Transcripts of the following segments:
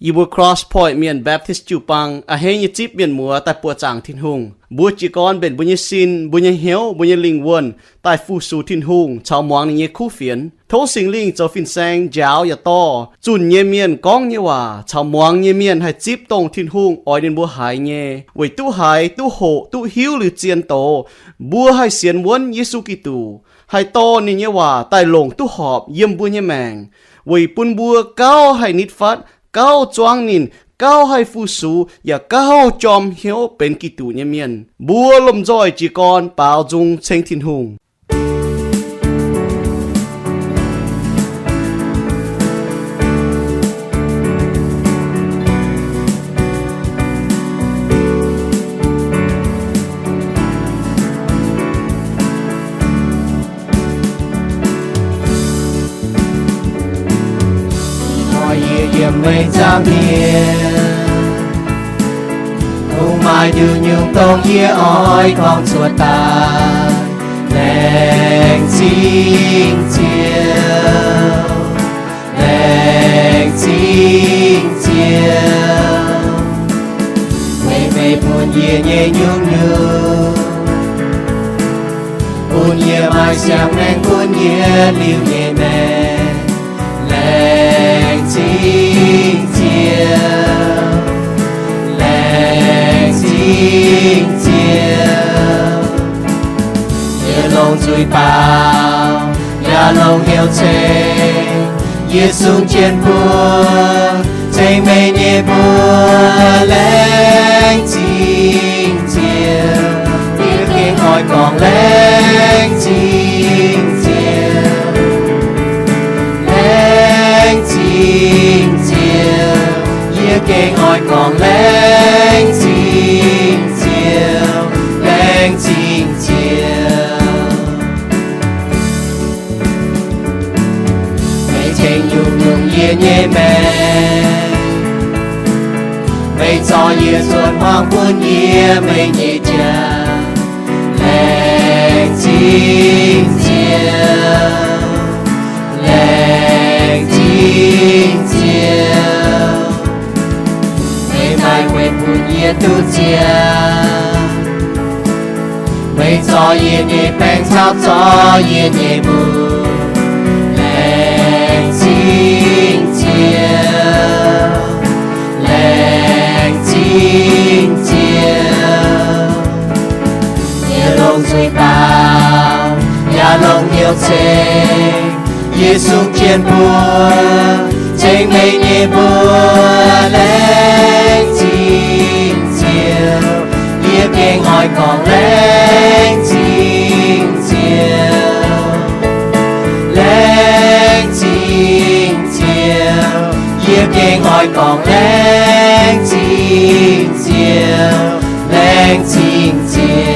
Yie mbuo Cross Point Mienh Baptist jiu-baang a'hneiv nyei zipv mienh muoz daaih buoqc zaangc Tin-Hungh. Mbuo jiez gorn mbenc mbuo nyei sin, mbuo nyei hnyouv, mbuo nyei lingh wuonh daaih fu-sux Tin-Hungh caux muangx ninh nyei kuv fienx. Tov Singx Lingh zoux fin-saeng njaaux yaac dorh zunh nyei mienh gorngv nyei waac caux muangx nyei mienh haih zipv dongh Tin-Hungh oix ninh mbuo haiz nyei, weic duqv haiz, duqv hoqc, duqv hiuv liuz zien doz, mbuo haih sienx wuonv Yesu Giduc, haih dorh ninh nyei waac daaih longc duqv horpc yiem mbuo nyei maengc, weic bun mbuo gauh haih nitv fatv, gauh zuangv ninh, gauh haih fu-sux, yaac gauh jorm hnyouv benx Giduc nyei mienh. Mbuo lomh nzoih jiez gorn baaux nzung ceng Tin-Hungh. Ih hnoi yie yiem meih nzangc mienh, kungx maaih nduqc nyungc dongh yie oix gorngv cuotv daaih. Laengz zingh Ziouv, laengz zingh Ziouv, weic meih bun yie nyei nyungc-nyungc, bun yie maaih siang-maengc gunv yie liuz nyei maengc. Laengz zingh Ziouv, laengz zingh Ziouv, yie longc nzuih baaux yaac longc hnyouv ceng, yie sung jienv mbuo, ceng meih nyei mbuox. Laengz zingh Ziouv, yie gengh oix gorngv laengz zingh Ziouv. Laengz zingh Ziouv, yie gengh oix gorngv laengz zingh Ziouv, laengz zingh Ziouv. Meih ceng nyungc-nyungc yie nyei maengc, meih zorc yie zuotc hmuangx bun yie meih nyei jaa. Laengz zingh Ziouv, laengz zingh Ziouv, meih maaih weic bun yie duqv ziangh. Meih zorc yie nyei baengc caux zorc yie nyei mbuox. Laengz zingh Ziouv, laengz zingh Ziouv, yie longc nzuih baaux yaac longc hnyouv ceng, yie sung jienv mbuo, ceng meih nyei mbuox. Laengz zingh Ziouv, yie gengh oix gorngv laengz zingh Ziouv. Laengz zingh Ziouv, yie gengh oix gorngv laengz zingh Ziouv, laengz zingh Ziouv.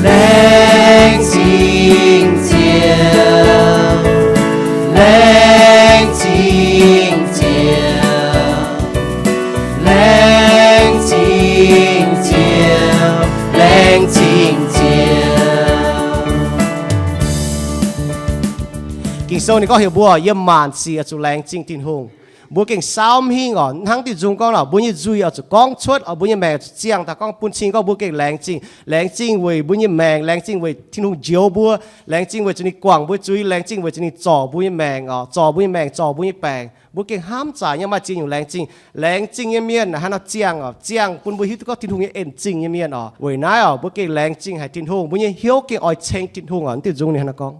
Laengz zingh Ziouv, laengz zingh Ziouv, laengz zingh Ziouv, laengz zingh Ziouv. Ging-Sou ninh gorngv heuc mbuo yiem maanc sic oix zuqc laengz zingh Tin-Hungh. Mbuo gengh saauv mv hingh oc. Hnangv diuh nzung gorngv lorqc, mbuo nyei nzuih oix zuqc gorngv cuotv oc, mbuo nyei maengc oix zuqc ziangh daaih gorngv bun cing gorngv mbuo gengh laengz zingh. Laengz zingh weic mbuo nyei maengc, laengz zingh weic Tin-Hungh njoux mbuo, laengz zingh weic zuqc ninh guangc mbuo zuiz, laengz zingh weic zuqc ninh zorc mbuo nyei maengc oc, zorc mbuo nyei maengc, zorc mbuo nyei baengc. Mbuo gengh hnamv zaqc nyei maaih ziex nyungc laengz zingh. Laengz zingh nyei mienh hnangv nor ziangh oc, ziangh bun mbuo hiuv duqv gorngv Tin-Hungh nyei en zingh nyei mienh oc. Weic naaiv oc, mbuo gengh laengz zingh haic Tin-Hungh, mbuo nyei hnyouv gengh oix ceng Tin-Hungh oc. Naaiv diuh nzung ninh hnangv nor gorngv.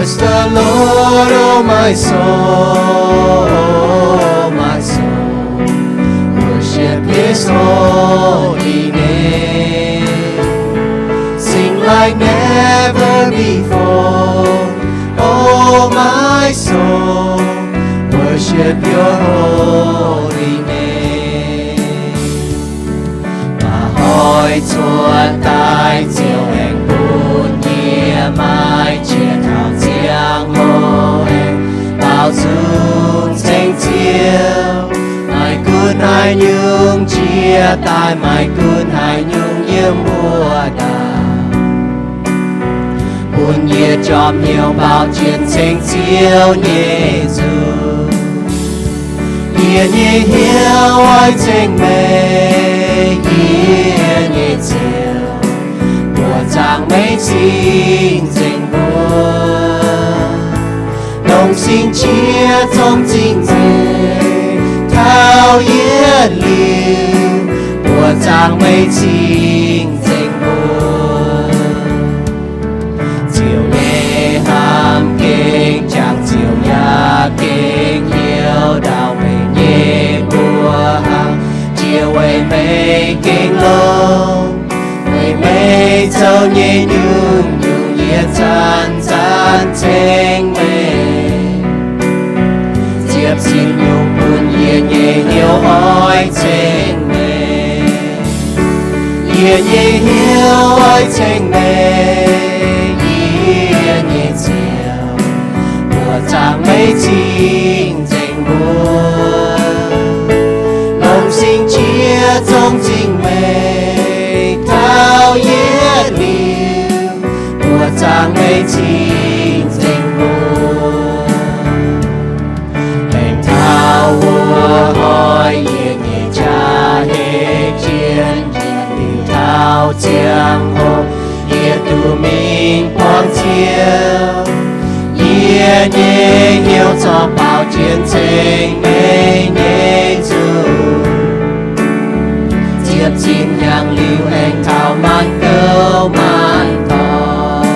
Bless the Lord, O my soul, O my soul, worship his holy name. Sing like never before, O my soul, worship your holy name. My Oix cuotv daaih ziouc aengx bun yie maaih qiex taux ziangh hoc aengx baaux nzung ceng Ziouv. Maaih gunv haaix nyungc jiex daaih, maaih gunv haaix nyungc yiem wuov ndaangc, bun yie jorm hnyouv baaux jiex ceng Ziouv nyei nzung. Yie nyei hnyouv oix ceng meih, yie nyei Ziouv, mbuoqc zaangc meih cing-nzengc mbuo. Longc sing qiex zong zingh meih taux yietc liuz, mbuoqc zaangc meih cing-nzengc mbuo. Ziouv nyei hnamv gengh jangx, Ziouv yaac gengh hnyouv ndau meih nyei mbuoqc hlang, jiex weic meih gengh longx. Weic meih zoux nyei nyungc-nyungc yie zanc-zanc ceng meih. Ziepc zinh nyungc bun yie nyei hnyouv oix ceng meih. Yie nyei hnyouv oix ceng meih, yie nyei Ziouv, mbuoqc zaangc meih cing-nzengc mbuo. Longc sing qiex zong zingh meih taux yietc liuz, mbuoqc zaangc meih cing-nzengc mbuo. Aengx taux wuov hnoi yie nyei jaa-heix jien, yie liuz taux ziangh hoc yie duqv mingh buangh Ziouv. Yie nyei hnyouv zorqv baaux jiex ceng meih nyei nzung. Ziepc zinh hnyangx liuz aengx taux maanc gouv maanc dorngx.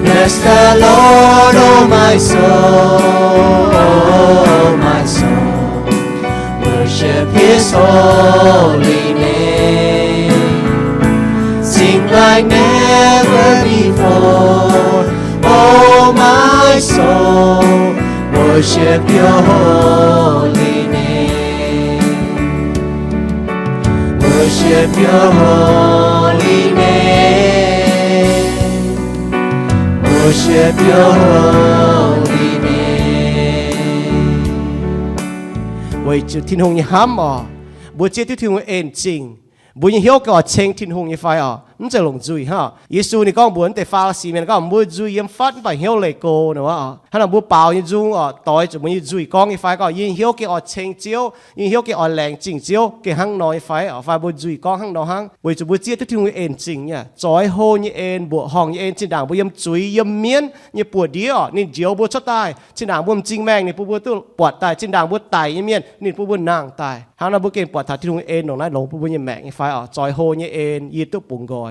Bless the Lord, O my soul, O my soul, worship his holy name. Sing like never before, O my soul, worship your holy name. Worship your holy name. Worship your holy name. Weic zuqc Tin-Hungh nyei hnamv oc, mbuo zieqv duqv Tin-Hungh nyei en zingh. Mbuo nyei hnyouv gengh oix ceng Tin-Hungh nyei fai oc? Mv zeiz longc nzuih hnangv. Yesu ninh gorngv mbuox naaiv deix Faa^li^si mienh gorngv, mbuo nzuih yiem fatv mv baac hnyouv leih go nor. Hnangv naaic mbuo baaux nyei nzung oc, doix zuqc mbuo nyei nzuih gorngv nyei fai gorngv, yie nyei hnyouv gengh oix ceng Ziouv, yie nyei hnyouv gengh oix laengz zingh Ziouv gengh hnangv nor nyei fai oc? Fai mbuo nzuih gorngv hnangv nor hnangv? Weic zuqc mbuo zieqv duqv Tin-Hungh nyei en zingh nyei, zoix hlo nyei en, mbuoqc horngh nyei en. Zinh ndaangc mbuo yiem zuiz yiem mienv nyei buoz-ndiev oc, ninh njoux mbuo cuotv daaih. Zinh ndaangc mbuo m'zing maengh ninh bun mbuo duqv buatc daaih. Zinh ndaangc mbuo daic nyei mienh ninh bun mbuo nangh daaih. Hnangv naaiv mbuo gengh buatc taux Tin-Hungh nyei en longc naaiv longx bun mbuo nyei maengc nyei fai oc? Zoix hlo nyei en yie duqv bungx nqoi.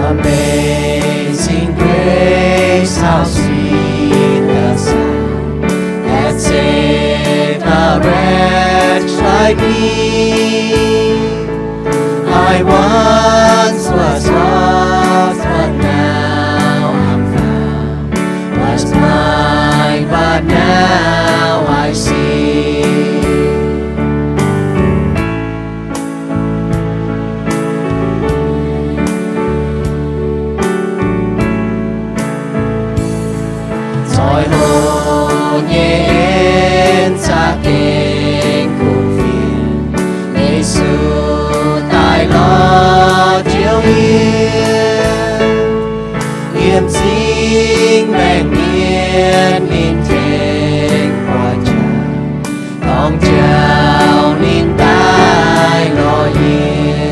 Amazing grace, how sweet the sound that saved a wretch like me. I once was lost, but now I'm found, was blind, but now I see. Zoix hlo nyei en za'gengh kungx fienx, Yesu daaih lorz Ziouv yiem, yiem m'zing maengh mienh ninh tengx buatc jaax, dorng jauv ninh daaih lorz yie.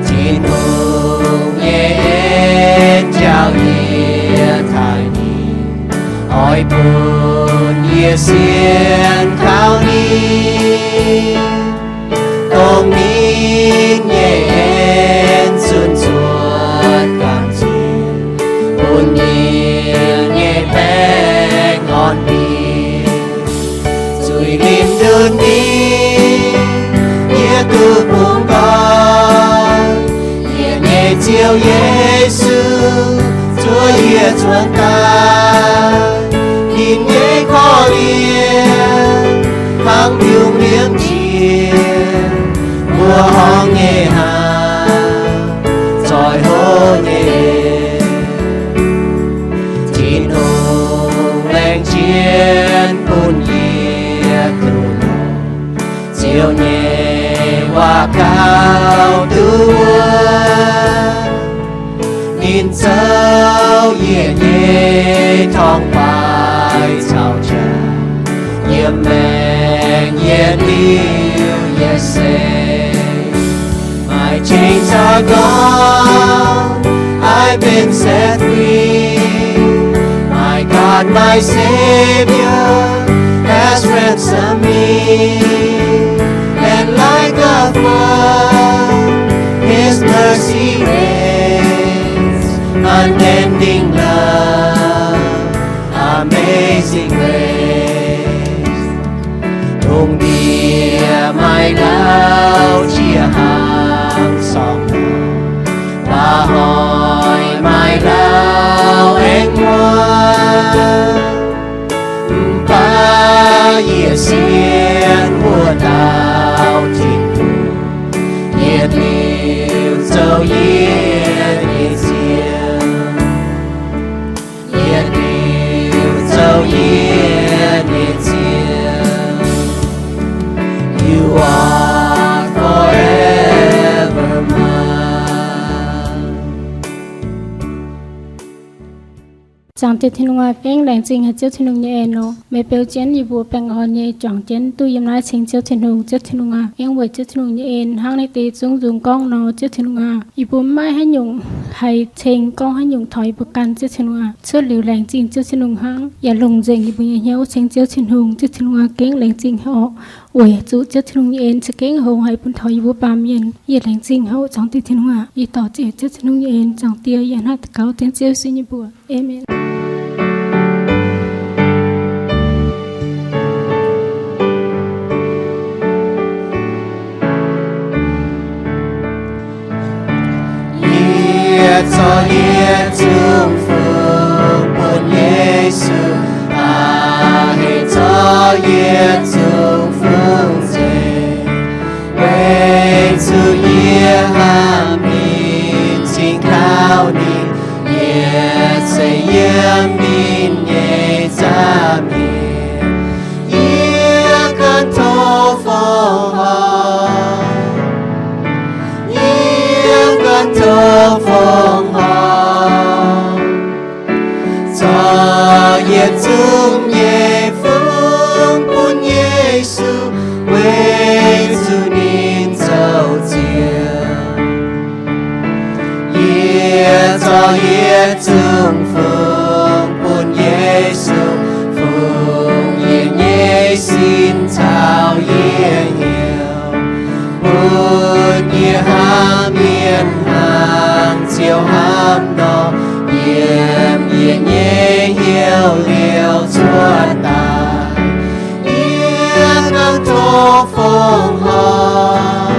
Tin-Hungh nyei en njaaux yie taaih ninh, oix bun yie sienx kaux ninh. Dongh ninh nyei en zunh zuoqv ganh ziex, bun yie nyei baengh orn mingh. Zuiz-limc ndunh mingh, yie duqv bungx nqoi. Yie nyei Ziouv Yesu, Yie zuonx daaih, ninh nyei korv-lienh hnangv biungh liemh jiex, mbuo horngh nyei hnangv zoih hlo nyei. Tin-Hungh laengz zingh bun yie duqv longc Ziouv nyei waac gaux duqv wuov. Ninh zoux yie nyei torngv-baaix caux jaax, yiem maengc yietc liuz yietc seix. Maaih ceng-cauv gorngv, I've been set free. My God, my Savior has ransomed me. And like a flood, His mercy reigns. Unending love, amazing grace. Dongh ndie maaih ndau jiex hnangv sorng, mba'hnoi maaih ndau aengx muangx. Mv baac yie sienx wuov dauh Tin-Hungh, yietc liuz zoux yie nyei Ziouv. Yietc liuz zoux yie nyei Ziouv. You are forever mine. Zaangc Diex Tin-Hungh aac, gengh laengz zingh haic Ziouv Tin-Hungh nyei en nor, meih beu jienv yie mbuo baengh orn nyei juangc jienv duqv yiem naaiv ceng Ziouv Tin-Hungh. Ziouv Tin-Hungh aac, gengh weic Ziouv Tin-Hungh nyei en hnangv naaiv deix zungv nzung gorngv nor, Ziouv Tin-Hungh aac, yie mbuo mv maaih haaix nyungc haih ceng gorngv haaix nyungc taux yie mbuo ganh. Ziouv Tin-Hungh aac, cuotv liuz laengz zingh Ziouv Tin-Hungh hnangv, yaac longc nzengc yie mbuo nyei hnyouv ceng Ziouv Tin-Hungh. Ziouv Tin-Hungh aac, gengh laengz zingh haic oc. Weic zuqc Ziouv Tin-Hungh nyei en za'gengh hngongx haic bun taux yie mbuo baamh mienh. Yie laengz zingh haic oc, Zaangc Diex Tin-Hungh aac. Yie daux ziex Ziouv Tin-Hungh nyei en, Zaangc Diex, yie hnangv daux gaux dengv Ziouv Yesu nyei mbuox. Aamen. Yie zorqv yietc zungv fungx bun Yesu, aa, heh zorqv yietc zungv fungx nzengc, weic zuqc yie hnamv ninh, cingx kaux ninh, yietc seix yiem ninh nyei za'hmien. Yie ganh tov fongc horc, yie ganh tov fongc horc, zorqv yietc zungv nyei fungx bun Yesu, weic zuqc ninh zoux Ziouv. Yie zorqv yietc zungv fungx bun Yesu, fungx yie nyei sin caux yie hnyouv, bun yie hnamv mienh hnangv Ziouv hnamv nor, yiem yie nyei hnyouv liouh cuotv daaih. Yie ganh tov fongc horc,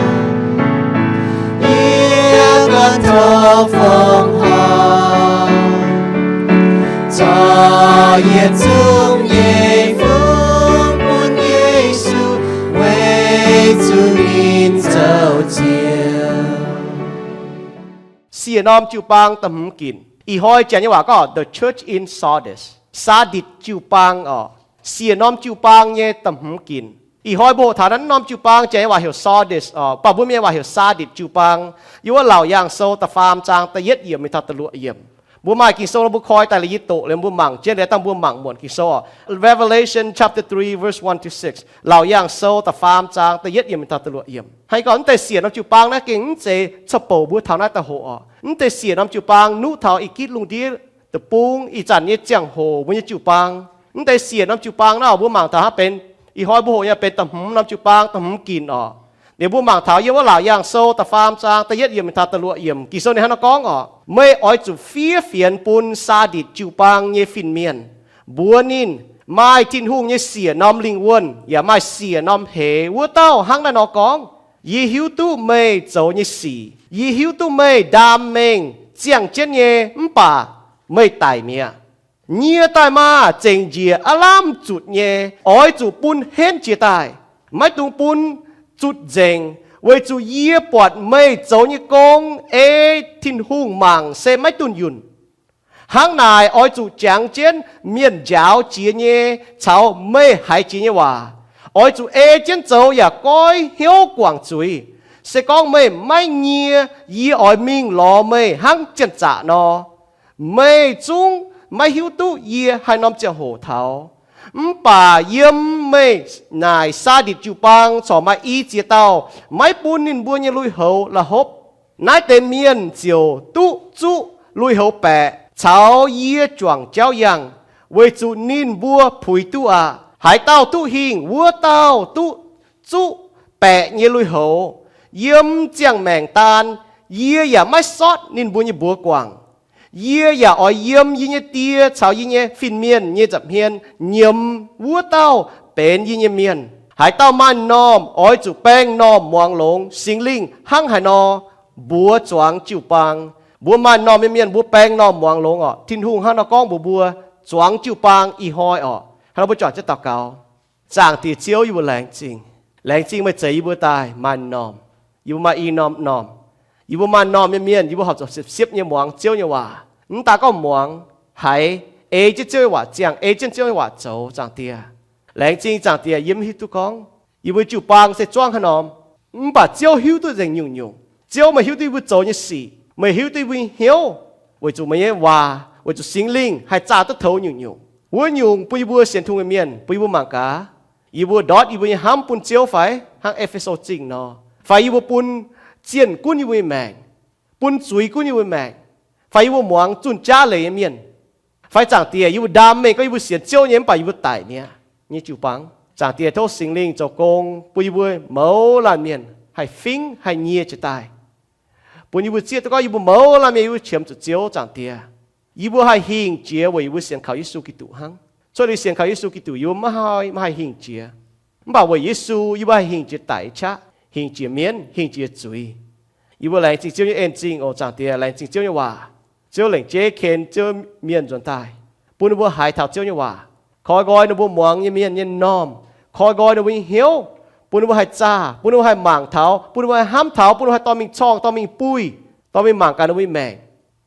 yie ganh tov fongc horc, zorqv yietc zungv nyei fungx bun Yesu, weic zuqc ninh zoux Ziouv. Siec norm jiu-baang da'hmz ginc. Ih hnoi janx nyei waac gorngv the church in Sardis, Saaditc jiu-baang oc. Siec norm jiu-baang nyei da'hmz ginc. Ih hnoi mbuo hoqc taux naaiv norm jiu-baang janx nyei waac heuc Sardis oc, mv baac mbuo mienh waac heuc Saaditc jiu-baang. Yiem wuov Laauc Yaangh Sou da'faam zaang da'yietv yiemc mingh taux da'luoqc yiemc. Mbuo maaih Ging-Sou nor mbuo koi daaih liuz yie doqc liuz mbuo mangc jienv, liuz dangh mbuo mangc muonc Ging-Sou oc. Revelation chapter three, verse one to six. Laauc Yaangh Sou da'faam zaang da'yietv yiemc mingh taux da'luoqc yiemc. Hnangv gorngv mv deix siec norm jiu-baang naaiv gengh mv zeiz corc bouc mbuo taux naaiv daaih hoqc oc. Mv deix siec norm jiu-baang nuqv taux Iu^gitp lungh ndiev deic-bung ih zanc nyei ziangh hoc mbuo nyei jiu-baang. Mv deix siec norm jiu-baang naaiv oc, mbuo mangc taux hnangv benx, ih hnoi mbuo hoqc nyei benx da'hmz norm jiu-baang, da'hmz ginc oc. Liuz mbuo mangc taux yiem wuov Laauc Yaangh Sou da'faam zaang da'yietv yiemc mingh taux da'luoqc yiemc, Ging-Sou ninh hnangv naaiv gorngv oc, Meih oix zuqc fiev fienx bun Saaditc jiu-baang nyei fin-mienh. Mbuox ninh, maaih Tin-Hungh nyei siec norm lingh wuonh yaac maaih siec norm hleix wuov dauh hnangv naaiv nor gorngv, Yie hiuv duqv meih zoux nyei sic. Yie hiuv duqv meih ndaam mengh ziangh jienv nyei, mv baac meih daic mi'aqv. Nyie daaih maah! Zengc njiec aav lamh zutc nyei, oix zuqc bun henv jiex daaih. Maiv dungx bun zutc nzengc, weic zuqc yie buatc meih zoux nyei gong ei Tin-Hungh mangc se maiv dunh yunh. Hnangv naaic oix zuqc jangx jienv mienh njaaux jiex nyei caux meih haiz jiex nyei waac. Oix zuqc ei jienv zoux yaac goiv hnyouv guangc zuiz. Se gorngv meih maiv nyie, yie oix mingh lorz meih hnangv janx-zaqc nor. Meih zungv maiv hiuv duqv yie haaix norm ziangh hoc taux. Mv baac yiem meih naaic Saaditc jiu-baang corc maaih i ziex dauh maiv bun ninh mbuo nyei lui-houx la'hopv. Naaiv deix mienh ziouc duqv zuqv lui-houx baeqc caux yie juangc jauv yangh, weic zuqc ninh mbuo puix duqv aqv. Haaix dauh duqv hingh, wuov dauh duqv zuqv baeqc nyei lui-houx. Yiem ziangh maengc daan, yie yaac maiv sortv ninh mbuo nyei mbuox guangc. Yie yaac oix yiem yie nyei Die caux yie nyei fin-mienh nyei nza'hmien nyiemz wuov dauh benx yie nyei mienh. Haaix dauh maaih m'normh oix zuqc baeng m'normh muangx longx Singx Lingh hnangv haaix nor mbuox zuangx jiu-baang. Mbuo maaih m'normh nyei mienh mbuo baeng m'normh muangx longx orqc. Tin-Hungh hnangv nor gorngv mbuox mbuo zuangx jiu-baang ih hnoi orqc. Hnangv nor mbuo juangc jienv daux gaux. Zaangc Diex Ziouv, yie mbuo laengz zingh. Laengz zingh meih zeix yie mbuo daaih maaih m'normh. Yie mbuo maaih i norm m'normh. Yie mbuo maaih m'normh nyei mienh, yie mbuo horpc zuqc siepv-siepv nyei muangx Ziouv nyei waac. Mv daan gorngv muangx, haiz, ei jienv Ziouv nyei waac ziangh, ei jienv Ziouv nyei waac zoux, Zaangc Diex. Laengz zingh Zaangc Diex, yie mv hiuv duqv gorngv yie mbuo jiu-baang se zuangv haaix norm. Mv baac Ziouv hiuv duqv nzengc nyungc-nyungc. Ziouv, meih hiuv duqv yie mbuo zoux nyei sic. Meih hiuv duqv yie mbuo nyei hnyouv weic zuqc meih nyei waac, weic zuqc Singx Lingh haih zaah duqv toux nyungc-nyungc. Wuov nyungc bun yie mbuo sienx Tin-Hungh nyei mienh, bun yie mbuo mangc gaax, yie mbuo ndortv yie mbuo nyei hnamv bun Ziouv fai hnangv E^fe^so Zingh nor, fai yie mbuo bun zienh gunv yie mbuo nyei maengc, bun zuiz gunv yie mbuo nyei maengc, fai yie mbuo muangx zunh jaav leiz nyei mienh, fai Zaangc Diex, yie mbuo ndaam mengh gorngv yie mbuo sienx Ziouv nyei mv baac yie mbuo daic mi'aqv nyei jiu-baang. Zaangc Diex, tov Singx Lingh zoux gong bun yie mbuo mouz laanh mienh haih fingx haih nyie jiez daaih, bun yie mbuo zieqv duqv gorngv yie mbuo mouz laanh mienh yie mbuo qiemx zuqc Ziouv, Zaangc Diex. Yie mbuo haih hingh jiex weic yie mbuo sienx kaux Yesu Giduc hnangv. Cuotv liuz sienx kaux Yesu Giduc, yie mbuo maiv haih, maiv haih hingh jiex. Mv baac weic Yesu, yie mbuo haih hingh jiex daic qaqv, hingh jiex mienv, hingh jiex zuiz. Yie mbuo laengz zingh Ziouv nyei en-zingh oc, Zaangc Diex, laengz zingh Ziouv nyei waac. Ziouv lengc jeiv ken Ziouv mienh nzuonx daaih, bun ninh mbuo haiz taux Ziouv nyei waac, koi nqoi ninh mbuo muangx nyei mienh nyei m'normh, koi nqoi ninh mbuo nyei hnyouv, bun ninh mbuo haih zaah, bun ninh mbuo haih mangc taux, bun ninh mbuo haih hnamv taux, bun ninh mbuo haih dorh mingh corngh, dorh mingh buih, dorh mingh mangc gaax ninh mbuo nyei maengc.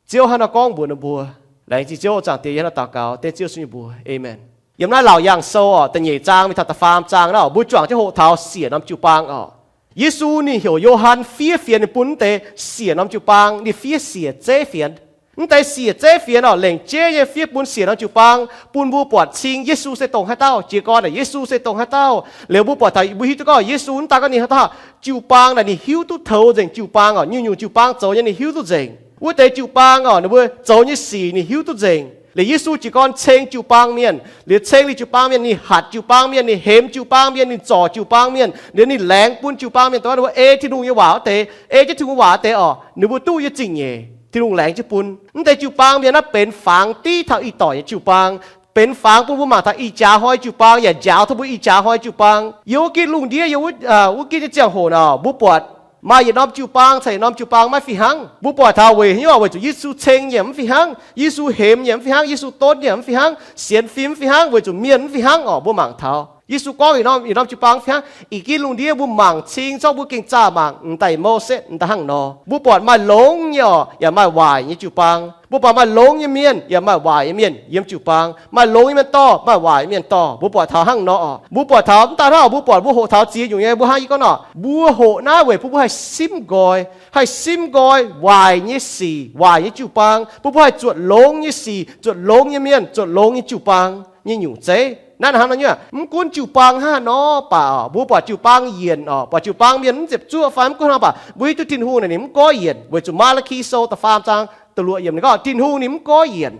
Ziouv hnangv naaiv gorngv mbuox ninh mbuo. Laengz zingh Ziouv, Zaangc Diex, yie hnangv naaiv daux gaux dengv Ziouv Yesu nyei mbuox. Aamen. Yiem naaiv Laauc Yaangh Sou oc, da'nyeic zaang mingh taux da'faam zaang naaiv, mbuo juangc jienv hoqc taux siec norm jiu-baang oc. Yesu ninh heuc Yo^han fiev fienx ninh bun mv deix siec norm jiu-baang, ninh fiev siec zeiv fienx. Mv deix siec zeiv fienx oc, lengc jeiv nyei fiev bun siec norm jiu-baang, bun mbuo buatc cing Yesu se dongh haaix dauh. Jiez gorn naaic Yesu se dongh haaix dauh. Liuz mbuo buatc taux, mbuo hiuv duqv gorngv Yesu mv daan gorngv ninh haaix dauh, jiu-baang naaic ninh hiuv duqv toux nzengc jiu-baang oc. Nyungc-nyungc jiu-baang zoux nyei ninh hiuv duqv nzengc. Wuov deix jiu-baang oc, ninh mbuo zoux nyei sic ninh hiuv duqv nzengc. Liuz Yesu jiez gorn ceng jiu-baang mienh, liuz ceng liuz jiu-baang mienh, ninh hatc jiu-baang mienh, ninh hemx jiu-baang mienh, ninh zorc jiu-baang mienh, liuz ninh laengz bun jiu-baang mienh dongh ninh mbuo ei Tin-Hungh nyei waac wuov deix, ei jienv Tin-Hungh waac wuov deix oc, ninh mbuo duqv nyei zingh nyeic Tin-Hungh laengz jienv bun. Mv deix jiu-baang mienh naaiv benx fangx div taux ih doic nyei jiu-baang, benx fangx bun mbuo mangc taux ih jaax hnoi jiu-baang yaac njaaux taux mbuo ih jaax hnoi jiu-baang. Yiem wuov gitv lungh ndiev, yiem wuov, wuov gitv nyei ziangh hoc nor, mbuo buatc maaih yietc norm jiu-baang caux yietc norm jiu-baang maiv fih hnangv. Mbuo buatc taux weic haaix nyungc? Weic zuqc Yesu ceng nyei mv fih hnangv, Yesu hemx nyei mv fih hnangv, Yesu donv nyei mv fih hnangv, sienx fim mv fih hnangv, weic zuqc mienh mv fih hnangv oc. Mbuo mangc taux Yesu gorngv yietc norm, yietc norm jiu-baang mv fih hnangv. Ih gitv lungh ndiev mbuo mangc cing zorqv mbuo gengh zaah mangc, m'daaih Moses, m'daaih hnangv nor. Mbuo buatc maaih longx nyei oc, yaac maaih waaic nyei jiu-baang. Mbuo buatc maaih longx nyei mienh yaac maaih waaic nyei mienh yiem jiu-baang. Maaih longx nyei mienh dorh, maaih waaic nyei mienh dorh. Mbuo buatc taux hnangv nor oc. Mbuo buatc taux mv daan hnangv, mbuo buatc mbuo hoqc taux ziex nyungc nyei, mbuo hnangv yie gorngv nor, mbuo hoqc naaiv weic bun mbuo haih simv nqoi, haih simv nqoi waaic nyei sic, waaic nyei jiu-baang, bun mbuo haih zuotc longx nyei sic, zuotc longx nyei mienh, zuotc longx nyei jiu-baang nyei nyungc zeiv. Naaiv hnangv nor nyei, mv gunv jiu-baang hnangv haaix nor baac, mbuo buatc jiu-baang yienc oc, buatc jiu-baang mienh mv ziepc zuoqv fai mv gunv hnangv baac, mbuo hiuv duqv Tin-Hungh naaic ninh mv goiv yienc, weic zuqc Maa^laa^ki Sou da'faam zaang da'luoqc yiemc ninh gorngv Tin-Hungh ninh mv goiv yienc.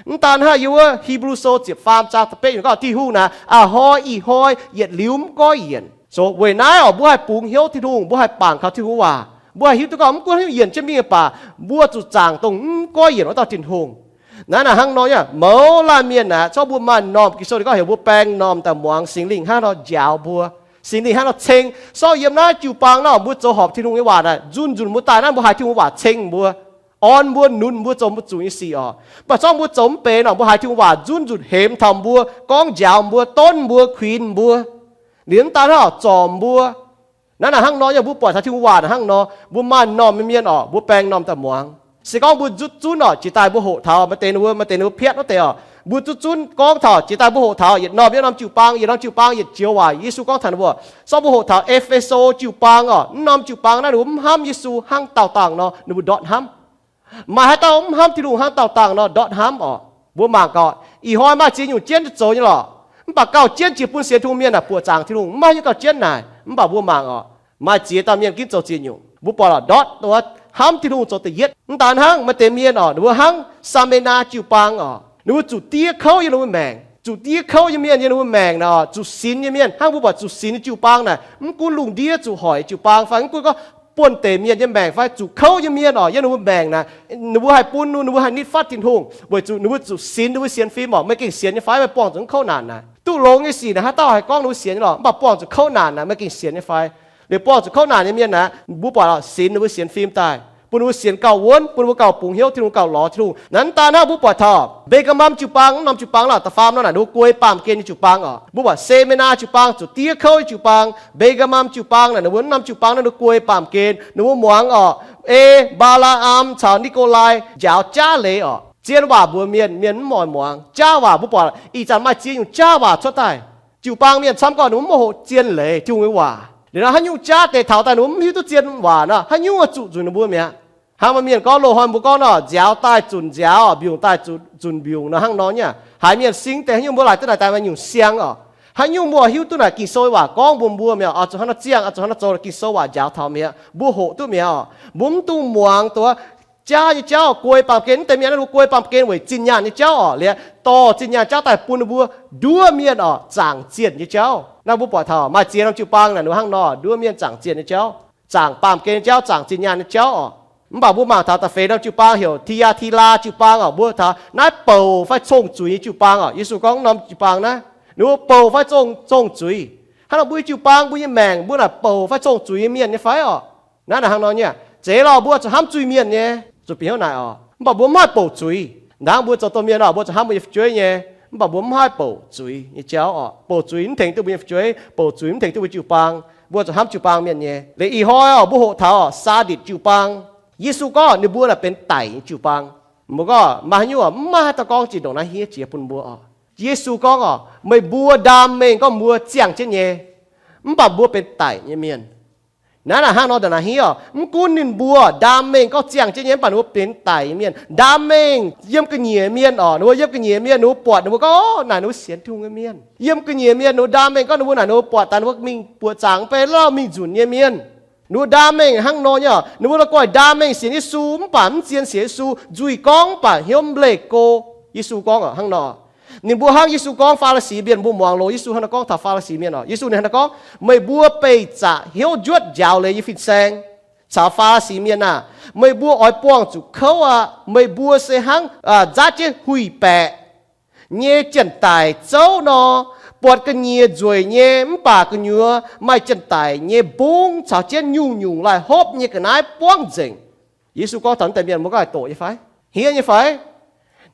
Mv daan hnangv, yiem wuov Hipv^lu Sou ziepc faam zaang da'betv yiemc gorngv Tin-Hungh naaic a'hnoi ih hnoi yietc liuz mv goiv yienc. So weic naaiv oc, mbuo haih bungx hnyouv Tin-Hungh, mbuo haih bangc kaux Tin-Hungh waac, mbuo haih hiuv duqv gorngv mv gunv haaix nyungc yienc jienv mingh baac, mbuo zuqc zaangc dongh mv goiv yienc wuov dauh Tin-Hungh. Naaiv naaic hnangv nor nyei, mouz laanh mienh aeqv, zorqv mbuo maaih m'normh, Ging-Sou ninh gorngv heuc mbuo baeng m'normh daaih muangx Singx Lingh hnangv nor njaaux mbuo, Singx Lingh hnangv nor ceng. Sortv yiem naaiv jiu-baang nor mbuo zoux horpc Tin-Hungh nyei waac naaic, nzunc nzunc mbuo daaih naaiv mbuo haiz Tin-Hungh waac ceng mbuo. orn mbuo, nunc mbuo zoux mbuo zuqc nyei sic oc. Mv baac zorqv mbuo zoux mv benx oc, mbuo haiz Tin-Hungh waac nzunv nzutc hemx taux mbuo, gorngv njaaux mbuo, donv mbuo, kuinx mbuo, liuz mv daan hnangv zorc mbuo. Naaiv naaic hnangv nor, yie mbuo buatc taux Tin-Hungh waac naaic hnangv nor, mbuo maaih m'normh nyei mienh oc, mbuo baeng m'normh daaih muangx. Se gorngv mbuo nzutv zunv oc, jiex daaih mbuo hoqc taux maaih deix ninh mbuo, maaih deix ninh mbuo piatv wuov deix oc, mbuo zutv zunv gorngv taux, jiex daaih mbuo hoqc taux yietc norm yietc norm jiu-baang, yietc norm jiu-baang yietc joux waac Yesu gorngv taux ninh mbuo. Zorqv mbuo hoqc taux E^fe^so jiu-baang oc, m'normh jiu-baang naaiv ninh mbuo mv hnamv Yesu hnangv daauh dangh nor, ninh mbuo ndortv hnamv. Maaih haaix dauh mv hnamv Tin-Hungh hnangv daauh dangh nor ndortv hnamv oc? Mbuo mangc gaax, ih hnoi maaih ziex nyungc jienv zoux nyei lorqc. Mv baac gauh jienv jiex bun sienx Tin-Hungh mienh naaic buoqc zaangc Tin-Hungh, mv maaih nyungc gauh jienv naaic. Mv baac mbuo mangc oc, maaih ziex dauh mienh ginv zoux ziex nyungc. Mbuo buatc lorqc, ndortv wuov hnamv Tin-Hungh zoux da'yietv. Mv daan hnangv, maaih deix mienh oc, ninh mbuo hnangv Saa^me^naa jiu-baang oc, ninh mbuo zuqc diev kouv yiem ninh mbuo maengc. Zuqc diev kouv nyei mienh yiem ninh mbuo maengc naaic oc, zuqc sinx nyei mienh. Hnangv mbuo buatc zuqc sinx nyei jiu-baang naaic, mv gunv lungh ndiev zuqc hoic jiu-baang fai mv gunv gorngv buonv deix mienh nyei maengc fai zuqc kouv nyei mienh oc, yiem ninh mbuo maengc naaic, ninh mbuo haih bun, ninh mbuo haih nitv fatv Tin-Hungh weic zuqc ninh mbuo zuqc sinx ninh mbuo sienx fim oc. Meih gengh sienx nyei fai? Meih buangh zuqc kouv naanc naaic. Duqv longx nyei sic naaic, haaix dauh haih gorngv ninh mbuo sienx nyei lorqc? Mv baac buangh zuqc kouv naanc naaic, meih gengh sienx nyei fai? Liuz buangh zuqc kouv naanc nyei mienh naaic, mbuo buatc lorqc, sinx ninh mbuo sienx fim daaih, bun ninh mbuo sienx gauh wuonv, bun ninh mbuo gauh bungx hnyouv Tin-Hungh, gauh lorz Tin-Hungh. Naaiv daan hnangv mbuo buatc taux Mbe^gaa^mam jiu-baang, m'normh jiu-baang lorqc, da'faam norm naaic ninh mbuo guei baamh gen nyei jiu-baang oc. Mbuo buatc Saa^me^naa jiu-baang zuqc diev kouv nyei jiu-baang, Mbe^gaa^mam jiu-baang naaic ninh mbuo m'normh jiu-baang naaiv ninh mbuo guei baamh gen, ninh mbuo muangx oc, ei, Mbaa^laa^am caux Ni^ko^lai njaaux jaav leiz oc. Zien waac mbuox mienh, mienh mv oix muangx. Jaav waac, mbuo buatc ih zanc maaih ziex nyungc jaav waac cuotv daaih. Jiu-baang mienh camv gorngv ninh mbuo mv hoqc zien leiz Tin-Hungh nyei waac. Liuz nor haaix nyungc jaav deix taux daaih ninh mbuo mv hiuv duqv zien waac nor, haaix nyungc oix zuqc nzunc ninh mbuo mi'aqv. Hnangv maaih mienh gorngv, loz-hnoi mbuo gorngv nor, nziaaux daaih zunc nziaaux, mbiungc daaih zunc mbiungc nor, hnangv nor nyei. Haiz mienh sing deix haaix nyungc mbuo laaic duqv naaic daaih maaih nyungc siang oc. Haaix nyungc mbuo hiuv duqv naaic Ging-Sou waac gorngv mbuox mbuo mi'aqv, oix zuqc hnangv nor ziangh, oix zuqc hnangv nor zoux, Ging-Sou waac njaaux taux mi'aqv, mbuo hoqc duqv mi'aqv oc. Mbuo mv dungx muangx dongh jaav nyei jauv, guei baamh gen. Mv deix mienh naaiv ninh mbuo guei baamh gen weic zinh nyaanh nyei jauv oc, liuz dorh zinh nyaanh jauv daaih bun ninh mbuo nduov mienh oc, zaangc zienh nyei jauv. Naaiv mbuo buatc taux maaih ziex norm jiu-baang naaic ninh mbuo hnangv nor nduov mienh zaangc zienh nyei jauv, zaangc baamh gen nyei jauv, zaangc zinh nyaanh nyei jauv oc. Mv baac mbuo mangc taux da'feix norm jiu-baang heuc Ti^yaa^ti^laa jiu-baang oc, mbuo taux naaiv bouc fai cong-zuiz nyei jiu-baang oc. Yesu gorngv norm jiu-baang naaiv ninh mbuo bouc fai cong-zuiz. Hnangv nor mbuo nyei jiu-baang, mbuo nyei maengc, mbuo naaic bouc fai cong-zuiz nyei mienh nyei fai oc? Naaiv naaic hnangv nor nyei. Zeiz lorh, mbuo zuqc hnamv zuiz-mienh nyei, zuqc bieqc hnyouv naaic oc. Mv baac mbuo mv haih bouc zuiz. Ndaangc mbuo zoux domh mienh oc, mbuo zuqc hnamv mbuo nyei fu'jueiv nyei, mv baac mbuo mv haih bouc zuiz nyei jauv oc. Bouc zuiz mv tengx duqv mbuo nyei fu'jueiv, bouc zuiz mv tengx duqv mbuo jiu-baang. Mbuo zuqc hnamv jiu-baang mienh nyei. Liuz ih hnoi oc, mbuo hoqc taux Saaditc jiu-baang. Yesu gorngv ninh mbuo naaic benx daic nyei jiu-baang. Mbuo gorngv maaih haaix nyungc oc, mv maaih haaix dauh gorngv zinh ndongc naaiv hiev jiex bun mbuo oc. Yesu gorngv oc, meih mbuo ndaam mengh gorngv mbuo ziangh jienv nyei, mv baac mbuo benx daic nyei mienh. Naaiv naaic hnangv nor ndongc naaiv hiev oc, mv gunv ninh mbuo ndaam mengh gorngv ziangh jienv nyei, mv baac ninh mbuo benx daic nyei mienh. Ndaam mengh yiem ga'nyiec mienh oc, ninh mbuo yiem ga'nyiec mienh, ninh mbuo buatc ninh mbuo gorngv naaic ninh mbuo sienx Tin-Hungh nyei mienh. Yiem ga'nyiec mienh ninh mbuo ndaam mengh gorngv ninh mbuo naaic ninh mbuo buatc daaih ninh mbuo mingh buoqc zaangc mv bei lauh mingh nzunc nyei mienh. Ninh mbuo ndaam mengh hnangv nor nyei oc. Ninh mbuo la'guaih ndaam mengh sienx Yesu mv baac mv zien sienx Yesu, nzuih gorngv mv baac hnyouv mv leih go. Yesu gorngv oc hnangv nor. Ninh mbuo hnangv Yesu gorngv Faa^li^si mienh, mbuo muangx loz Yesu hnangv naaiv gorngv taux Faa^li^si mienh oc. Yesu ninh hnangv naaiv gorngv, meih mbuo beih zaqc hnyouv njuotv njaaux leiz nyei fin-saeng caux Faa^li^si mienh aah! Meih mbuo oix buangh zuqc kouv aqv. Meih mbuo se hnangv nzaatv jienv huih baeqc nyei janx-daic zouv nor, buatc ga'nyiec nzueic nyei mv baac gu'nyuoz maaih janx-daic nyei mbungv caux jienv nyungc-nyungc laih hopv nyei ga'naaiv buangv nzengc. Yesu gorngv taux naaiv deix mienh, mbuo gorngv haih doqc nyei fai? Hniev nyei fai?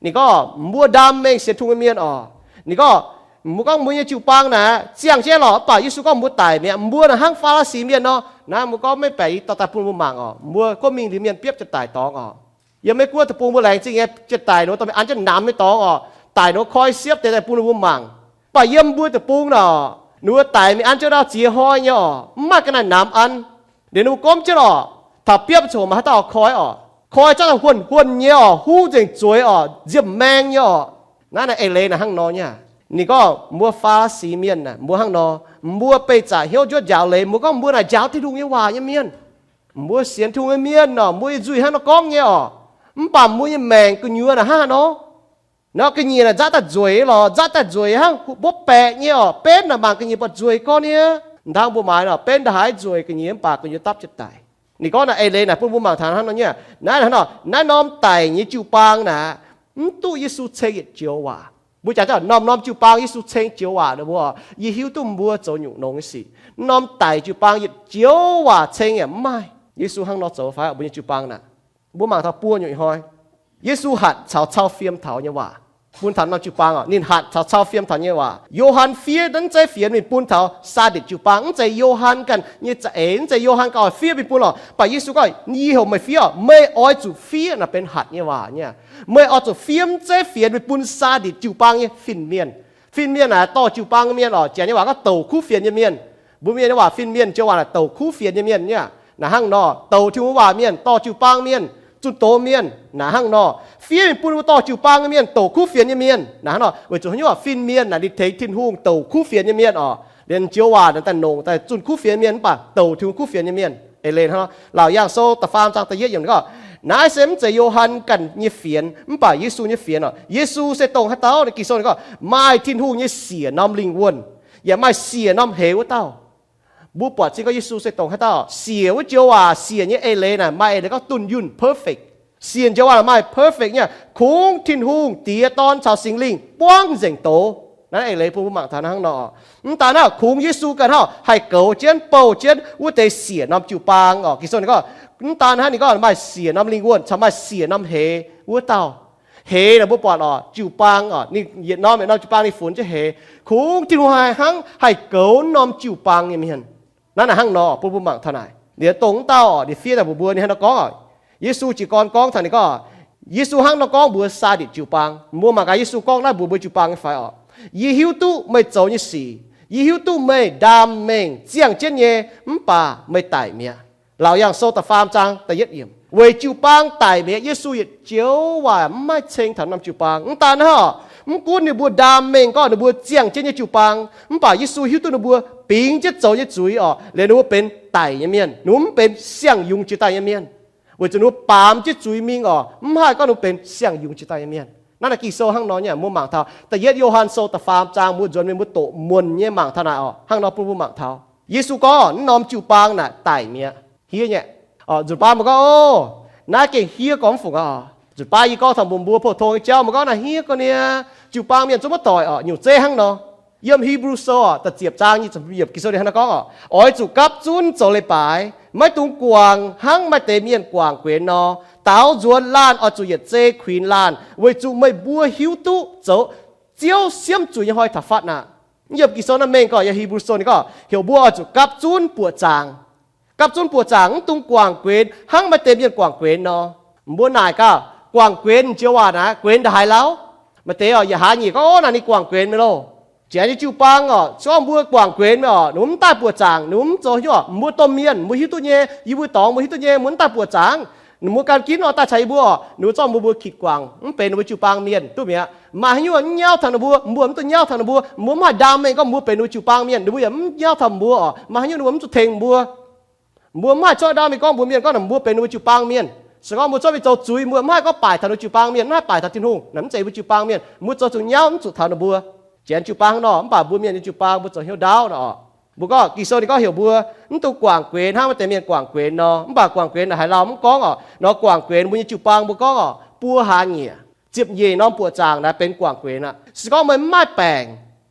Ninh gorngv mbuo ndaam mengh sienx Tin-Hungh nyei mienh oc. Ninh gorngv, mbuo gorngv mbuo nyei jiu-baang naaic ziangh jienv lorqc, mv baac Yesu gorngv mbuo daic mi'aqv. Mbuo naaic hnangv Faa^li^si mienh nor. Naaiv mbuo gorngv maiv baeqc, yie dorh daaih bun mbuo mangc oc. Mbuo gorngv mingh liuz mienh biopv janx-daic dorngx oc. Yiem Meiv Guoqv deic-bung mbuo laengz zingh nyei, janx-daic ninh mbuo dorh mingh an jienv namx nyei dorngx oc. Daic ninh mbuo koi siepv deix daaih bun ninh mbuo mangc. Mv baac yiem mbuo deic-bung naaic, ninh mbuo daic mingh an jienv ndau ziex hnoi nyei oc, mv maaih ga'naaiv namx an. Liuz ninh mbuo gomv jienv oc, taux biopv ziangh hoc maiv haaix dauh koi oc. Koi zaqv daaih huonh huonh nyei oc, huv nzengc zueiz oc, nziemh maeng nyei oc. Naaiv naaic eix leiz naaic hnangv nor nyei. Ninh gorngv mbuo Faa^li^si mienh naaic, mbuo hnangv nor, mbuo beih zaqc hnyouv njuotv njaaux leiz, mbuo gorngv mbuo naaic njaaux Tin-Hungh nyei waac nyei mienh. Mbuo sienx Tin-Hungh nyei mienh oc, mbuo nyei nzuih hnangv nor gorngv nyei oc. Mv baac mbuo nyei maengc gu'nyuoz naaic hnangv haaix nor? Nor ga'nyiec naaic nzaatv daaih nzueic lorqc, nzaatv daaih nzueic hnangv mbopv baeqc nyei oc. Benv naaic mangc ga'nyiec buatc nzueic gorngv nyei. Ndaangc mbuo maaiz nor, benv ndaaih haaix nzueic ga'nyiec mv baac gu'nyuoz dapv jienv daic. Ninh gorngv naaic eix leiz naaic bun mbuo mangc taux hnangv nor nyei. Naaiv hnangv nor, naaiv norm daic nyei jiu-baang naaic, mv duqv Yesu ceng yietc joux waac. Mbuo jaax norm-norm jiu-baang Yesu ceng joux waac ninh mbuo, yie hiuv duqv mbuo zoux nyungc nongx nyei sic. Norm daic jiu-baang yietc joux waac ceng yaac mv maaih. Yesu hnangv nor zoux fai? Mbuo nyei jiu-baang naaic Mbuo mangc taux buo nyungc hnoi, Yesu hatc caux cau fiem taux nyei waac bun taux norm jiu-baang oc. Ninh hatc caux cau fiem taux nyei waac. Yo^han fiev naaiv zeiv fienx mingh bun taux Saaditc jiu-baang. Mv zeiz Yo^han ganh nyei za'eix, mv zeiz Yo^han ganh oix fiev mingh bun lorqc. Mv baac Yesu gorngv, Yie heuc meih fiev oc, meih oix zuqc fiev, naaiv benx hatc nyei waac nyei. Meih oix zuqc fiev mv zeiv fienx mingh bun Saaditc jiu-baang nyei fin-mienh. Fin-mienh naaic dorh jiu-baang nyei mienh oc. Janx nyei waac gorngv douc kuv fienx nyei mienh. Mbuo Mienh nyei waac fin-mienh, joux waac naaic douc kuv fienx nyei mienh nyei. Naaic hnangv nor, douc Tin-Hungh waac mienh, dorh jiu-baang mienh, zunh doz mienh. Naaic hnangv nor, fiev mingh bun mbuo dorh jiu-baang nyei mienh, douc kuv fienx nyei mienh. Naaic hnangv nor, weic zuqc haaix nyungc? Fin-mienh naaic ninh tengx Tin-Hungh douc kuv fienx nyei mienh oc. Liemh joux waac naaic daaih nongc daaih zunh kuv fienx mienh, mv baac douc Tin-Hungh kuv fienx nyei mienh. Eix leiz hnangv nor, Laauc Yaangh Sou da'faam zaang da'yietv yiemc gorngv, Naaiv se mv zeiz Yo^han ganh nyei fienx, mv baac Yesu nyei fienx oc. Yesu se dongh haaix dauh? Naaiv Ging-Sou ninh gorngv, Maaih Tin-Hungh nyei siec norm lingh wuonh, yaac maaih siec norm heix wuov dauh. Mbuo buatc zingh gorngv Yesu se dongh haaix dauh? Siec wuov joux waac, siec nyei eix leiz naaic maaih eix leiz gorngv dunh yunh, perfect. Siec joux waac maaih perfect nyei, kungx Tin-Hungh Diex, Dorn caux Singx Lingh buangv nzengc doz. Naaiv eix leiz bun mbuo mangc taux hnangv nor. Mv daan hnangv, kungx Yesu ganh hnangv haih goux jienv, bouh jienv wuov deix siec norm jiu-baang oc. Ging-Sou ninh gorngv, mv daan hnangv, ninh gorngv maaih siec norm lingh wuonh caux maaih siec norm heix wuov dauh. Heix naaic mbuo buatc oc, jiu-baang oc, ninh yietc norm yietc norm jiu-baang ninh funx jienv heix. Kungx Tin-Hungh haih hnangv haih goux norm jiu-baang nyei mienh. Naaiv naaic hnangv nor bun mbuo mangc taux naaic. Liuz dongh wuov dauh oc, ninh fiev daaih mbuox mbuo, ninh hnangv nor gorngv oc, Yesu jiez gorn gorngv taux ninh gorngv, Yesu hnangv nor gorngv mbuox Saaditc jiu-baang. Mbuo mangc gaax Yesu gorngv naaiv mbuox mbuo jiu-baang nyei fai oc. Yie hiuv duqv meih zoux nyei sic. Yie hiuv duqv meih ndaam mengh ziangh jienv nyei, mv baac meih daic mi'aqv. Laauc Yaangh Sou da'faam zaang da'yietv yiemc. Weic jiu-baang daic mi'aqv, Yesu yietc joux waac mv maaih ceng taux norm jiu-baang. Mv daan hnangv, mv gunv ninh mbuo ndaam mengh gorngv ninh mbuo ziangh jienv nyei jiu-baang, mv baac Yesu hiuv duqv ninh mbuo bingx jienv zoux nyei zuiz oc, liuz ninh mbuo benx daic nyei mienh, ninh mbuo mv benx siang-yungz jiex daaih nyei mienh. Weic zuqc ninh mbuo baamz jienv zuiz mingh oc, mv haih gorngv ninh mbuo benx siang-yungz jiex daaih nyei mienh. Naaiv naaic Ging-Sou hnangv nor nyei, mbuo mangc taux da'yietv Yo^han Sou da'faam zaang, mbuo nzuonx mingh mbuo doqc muonc nyei mangc taux naaic oc. Hnangv nor bun mbuo mangc taux Yesu gorngv naaiv norm jiu-baang naaic daic mi'aqv, hiev nyei. Nzunc baav mbuo gorngv, o, naaiv gengh hiev gorngv mv fungc aqv. Nzunc baav yie gorngv taux mbuox mbuo pou-tong nyei jauv, mbuo gorngv naaiv hiev gorngv niaa, jiu-baang mienh zungv maiv doic oc. Nyungc zeiv hnangv nor. Yiem Hipv^lu Sou oc, da'ziepc zaang nyic ziepc yiemc Ging-Sou ninh hnangv nor gorngv oc, Oix zuqc gapv zunv zoux leiz-baaix, maiv dungx guangc hnangv maaih deix mienh guangc guenx nor. Daaux nzuonx laanh oix zuqc yietc zei kuinx laanh, weic zuqc meih mbuo hiuv duqv zoux Ziouv siemv zuiz nyei hnoi taux fatv aqv. Yiem Ging-Sou naaiv mengh gorngv, yiem Hipv^lu Sou ninh gorngv heuc mbuo oix zuqc gapv zunv buoqc zaangc. Gapv zunv buoqc zaangc, mv dungx guangc guenx hnangv maaih deix mienh guangc guenx nor. Mbuo naaic gaax, guangc guenx joux waac naaic, guenx ndaaih haaix lauh? Maaih deix oc, yietc hlaax nyeic gorngv, o, naaic ninh guangc guenx meih loh. Janx nyei jiu-baang oc, se gorngv mbuo guangc guenx meih oc, ninh mbuo mv daaih buoqc zaangc, ninh mbuo mv zoux hnyouv. Mbuo domh mienh, mbuo hiuv duqv nyei, yie mbuo dorngx mbuo hiuv duqv nyei, mbuo mv daaih buoqc zaangc. Ninh mbuo gan ginv nor daaih caux yie mbuo oc, ninh mbuo zorqv mbuo, mbuo kitc guangc, mv benx ninh mbuo jiu-baang mienh, duqv mi'aqv. Maaih haaix nyungc mv nyauv taux ninh mbuo, mbuo mv dungx nyauv taux ninh mbuo. Mbuo mv haih ndaam mengh gorngv mbuo benx ninh mbuo jiu-baang mienh, ninh mbuo yaac mv nyauv taux mbuo oc. Maaih haaix nyungc ninh mbuo mv zuqc tengx mbuo. Mbuo mv haih cuotv ndaam mingh gorngv mbuox mienh gorngv naaic mbuo benx ninh mbuo jiu-baang mienh. Se gorngv mbuo cuotv mingh zoux zuiz, mbuo mv haih gorngv baaic taux ninh mbuo jiu-baang mienh, mv haih baaic taux Tin-Hungh, naaic mv zeiz mbuo jiu-baang mienh. Mbuo zoux zuqc nyauv mv zuqc taux ninh mbuo. Janx jiu-baang hnangv nor, mv baac mbuo mienh nyei jiu-baang mbuo zoux hnyouv ndaauv nor oc. Mbuo gorngv Ging-Sou ninh gorngv heuc mbuo mv dungx guangc guenx hnangv maaih deix mienh guangc guenx nor. Mv baac guangc guenx naaic haaix lauh mv gorngv oc. Nor guangc guenx mbuo nyei jiu-baang mbuo gorngv oc, buo hlaax nyieqc, ziepc nyeic norm buoqc zaangc naaic benx guangc guenx aqv. Se gorngv meih mv maaih baengc,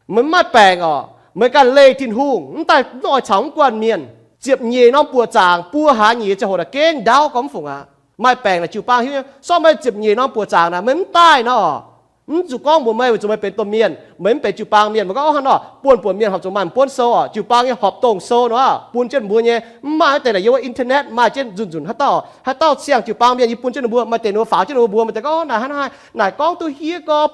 meih mv maaih baengc oc, meih ganh leih Tin-Hungh, mv daaih mv oix caux mv guanh mienh, ziepc nyeic norm buoqc zaangc buo hlaax nyieqc ziangh hoc naaic gengh ndaauv gorngv mv fungc aqv. Maaih baengc naaic jiu-baang hiuv, sortv meih ziepc nyeic norm buoqc zaangc naaic meih mv daaih nor, mv zuqc gorngv mbuox meih weic zuqc meih benx domh mienh, meih mv benx jiu-baang mienh. Meih gorngv, o, hnangv nor, buonv-buonc mienh horpc zuqc maaih m'buonv sou oc, jiu-baang nyei horpc dongh sou nor, bun jienv mbuo nyei. Mv maaih deix naaic yiem wuov internet maaih jienv nzunc-nzunc haaix dauh, haaix dauh siang jiu-baang mienh yie bun jienv ninh mbuo, maaih deix ninh mbuo faaux jienv ninh mbuo mbuox maaih deix gorngv naaic hnangv naaiv, naaic gorngv duqv hiev gorx,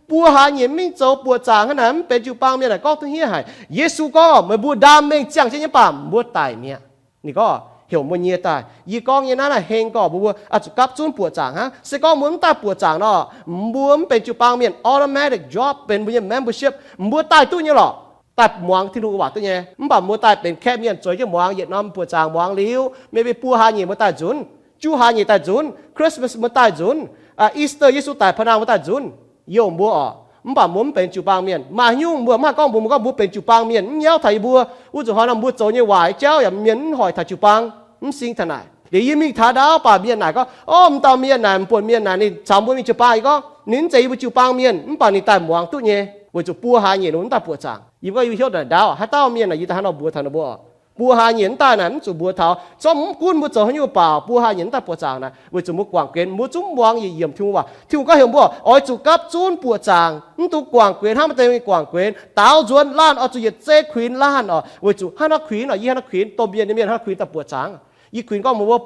buo hlaax nyieqc mingh zoux buoqc zaangc hnangv naaic mv benx jiu-baang mienh, naaic gorngv duqv hiev haic. Yesu gorngv meih mbuo ndaam mengh ziangh jienv nyei baac mbuo daic mi'aqv. Ninh gorngv heuc mbuo nyie daaih. Yie gorngv nyei naaiv naaic heng gorx mbuo, mbuo oix zuqc gapv zunv buoqc zaangc hnangv. Se gorngv mbuo mv daaih buoqc zaangc nor, mbuo mv benx jiu-baang mienh, automatic drop benx mbuo nyei membership, mbuo daaih duqv nyei lorqc. Daaih muangx Tin-Hungh waac duqv nyei. Mv baac mbuo daaih benx kaeqv mienh zueiz jienv muangx yietc norm buoqc zaangc muangx liuz, maybe buo hlaax nyieqc mbuo daaih nzunc, juqv hlaax nyieqc daaih nzunc, Christmas mbuo daaih nzunc, Easter Yesu daic paa naang mbuo daaih nzunc, youh mbuo oc. Mv baac mbuo mv benx jiu-baang mienh. Maaih haaix nyungc mbuo mv haih gorngv mbuox mbuo gorngv mbuo benx jiu-baang mienh, mv nyauv taux yie mbuo. Wuov zuqc hnoi nor mbuo zoux nyei waaic jauv yaac mienh mv hoic taux jiu-baang, mv sing taux naaic. Liuz yie mingh taux ndaauv baac mienh naaic gorngv, o, m'dauh mienh naaic, m'buonc mienh naaic ninh caux mbuo mingh jiu-baang. Yie gorngv ninh mv zeiz yie mbuo jiu-baang mienh, mv baac ninh daaih muangx duqv nyei, weic zuqc buo hlaax nyieqc ninh mbuo mv daaih buoqc zaangc. Yie mbuo gorngv yie hnyouv naaic ndaauv, haaix dauh mienh naaic yie daaih hnangv nor mbuox taux ninh mbuo oc. Buo hlaax nyieqc mv daaih naaic mv zuqc mbuox taux, zorqv mv gunv mbuo zoux haaix nyungc baac buo hlaax nyieqc mv daaih buoqc zaangc naaic weic zuqc mbuo guangc gengx, mbuo zungv muangx yietc yiemc Tin-Hungh waac. Tin-Hungh gorngv heuc mbuo oix zuqc gapv zunv buoqc zaangc, mv dungx guangc gengx hnangv maaih deix mingh guangc gengx. Daaux nzuonx laanh oix zuqc yietc zei kuinx laanh oc, weic zuqc hnangv naaiv kuinx oc, yie hnangv naaiv kuinx domh mienh nyei mienh hnangv kuinx daaih buoqc zaangc. Yie kuinx gorngv mbuo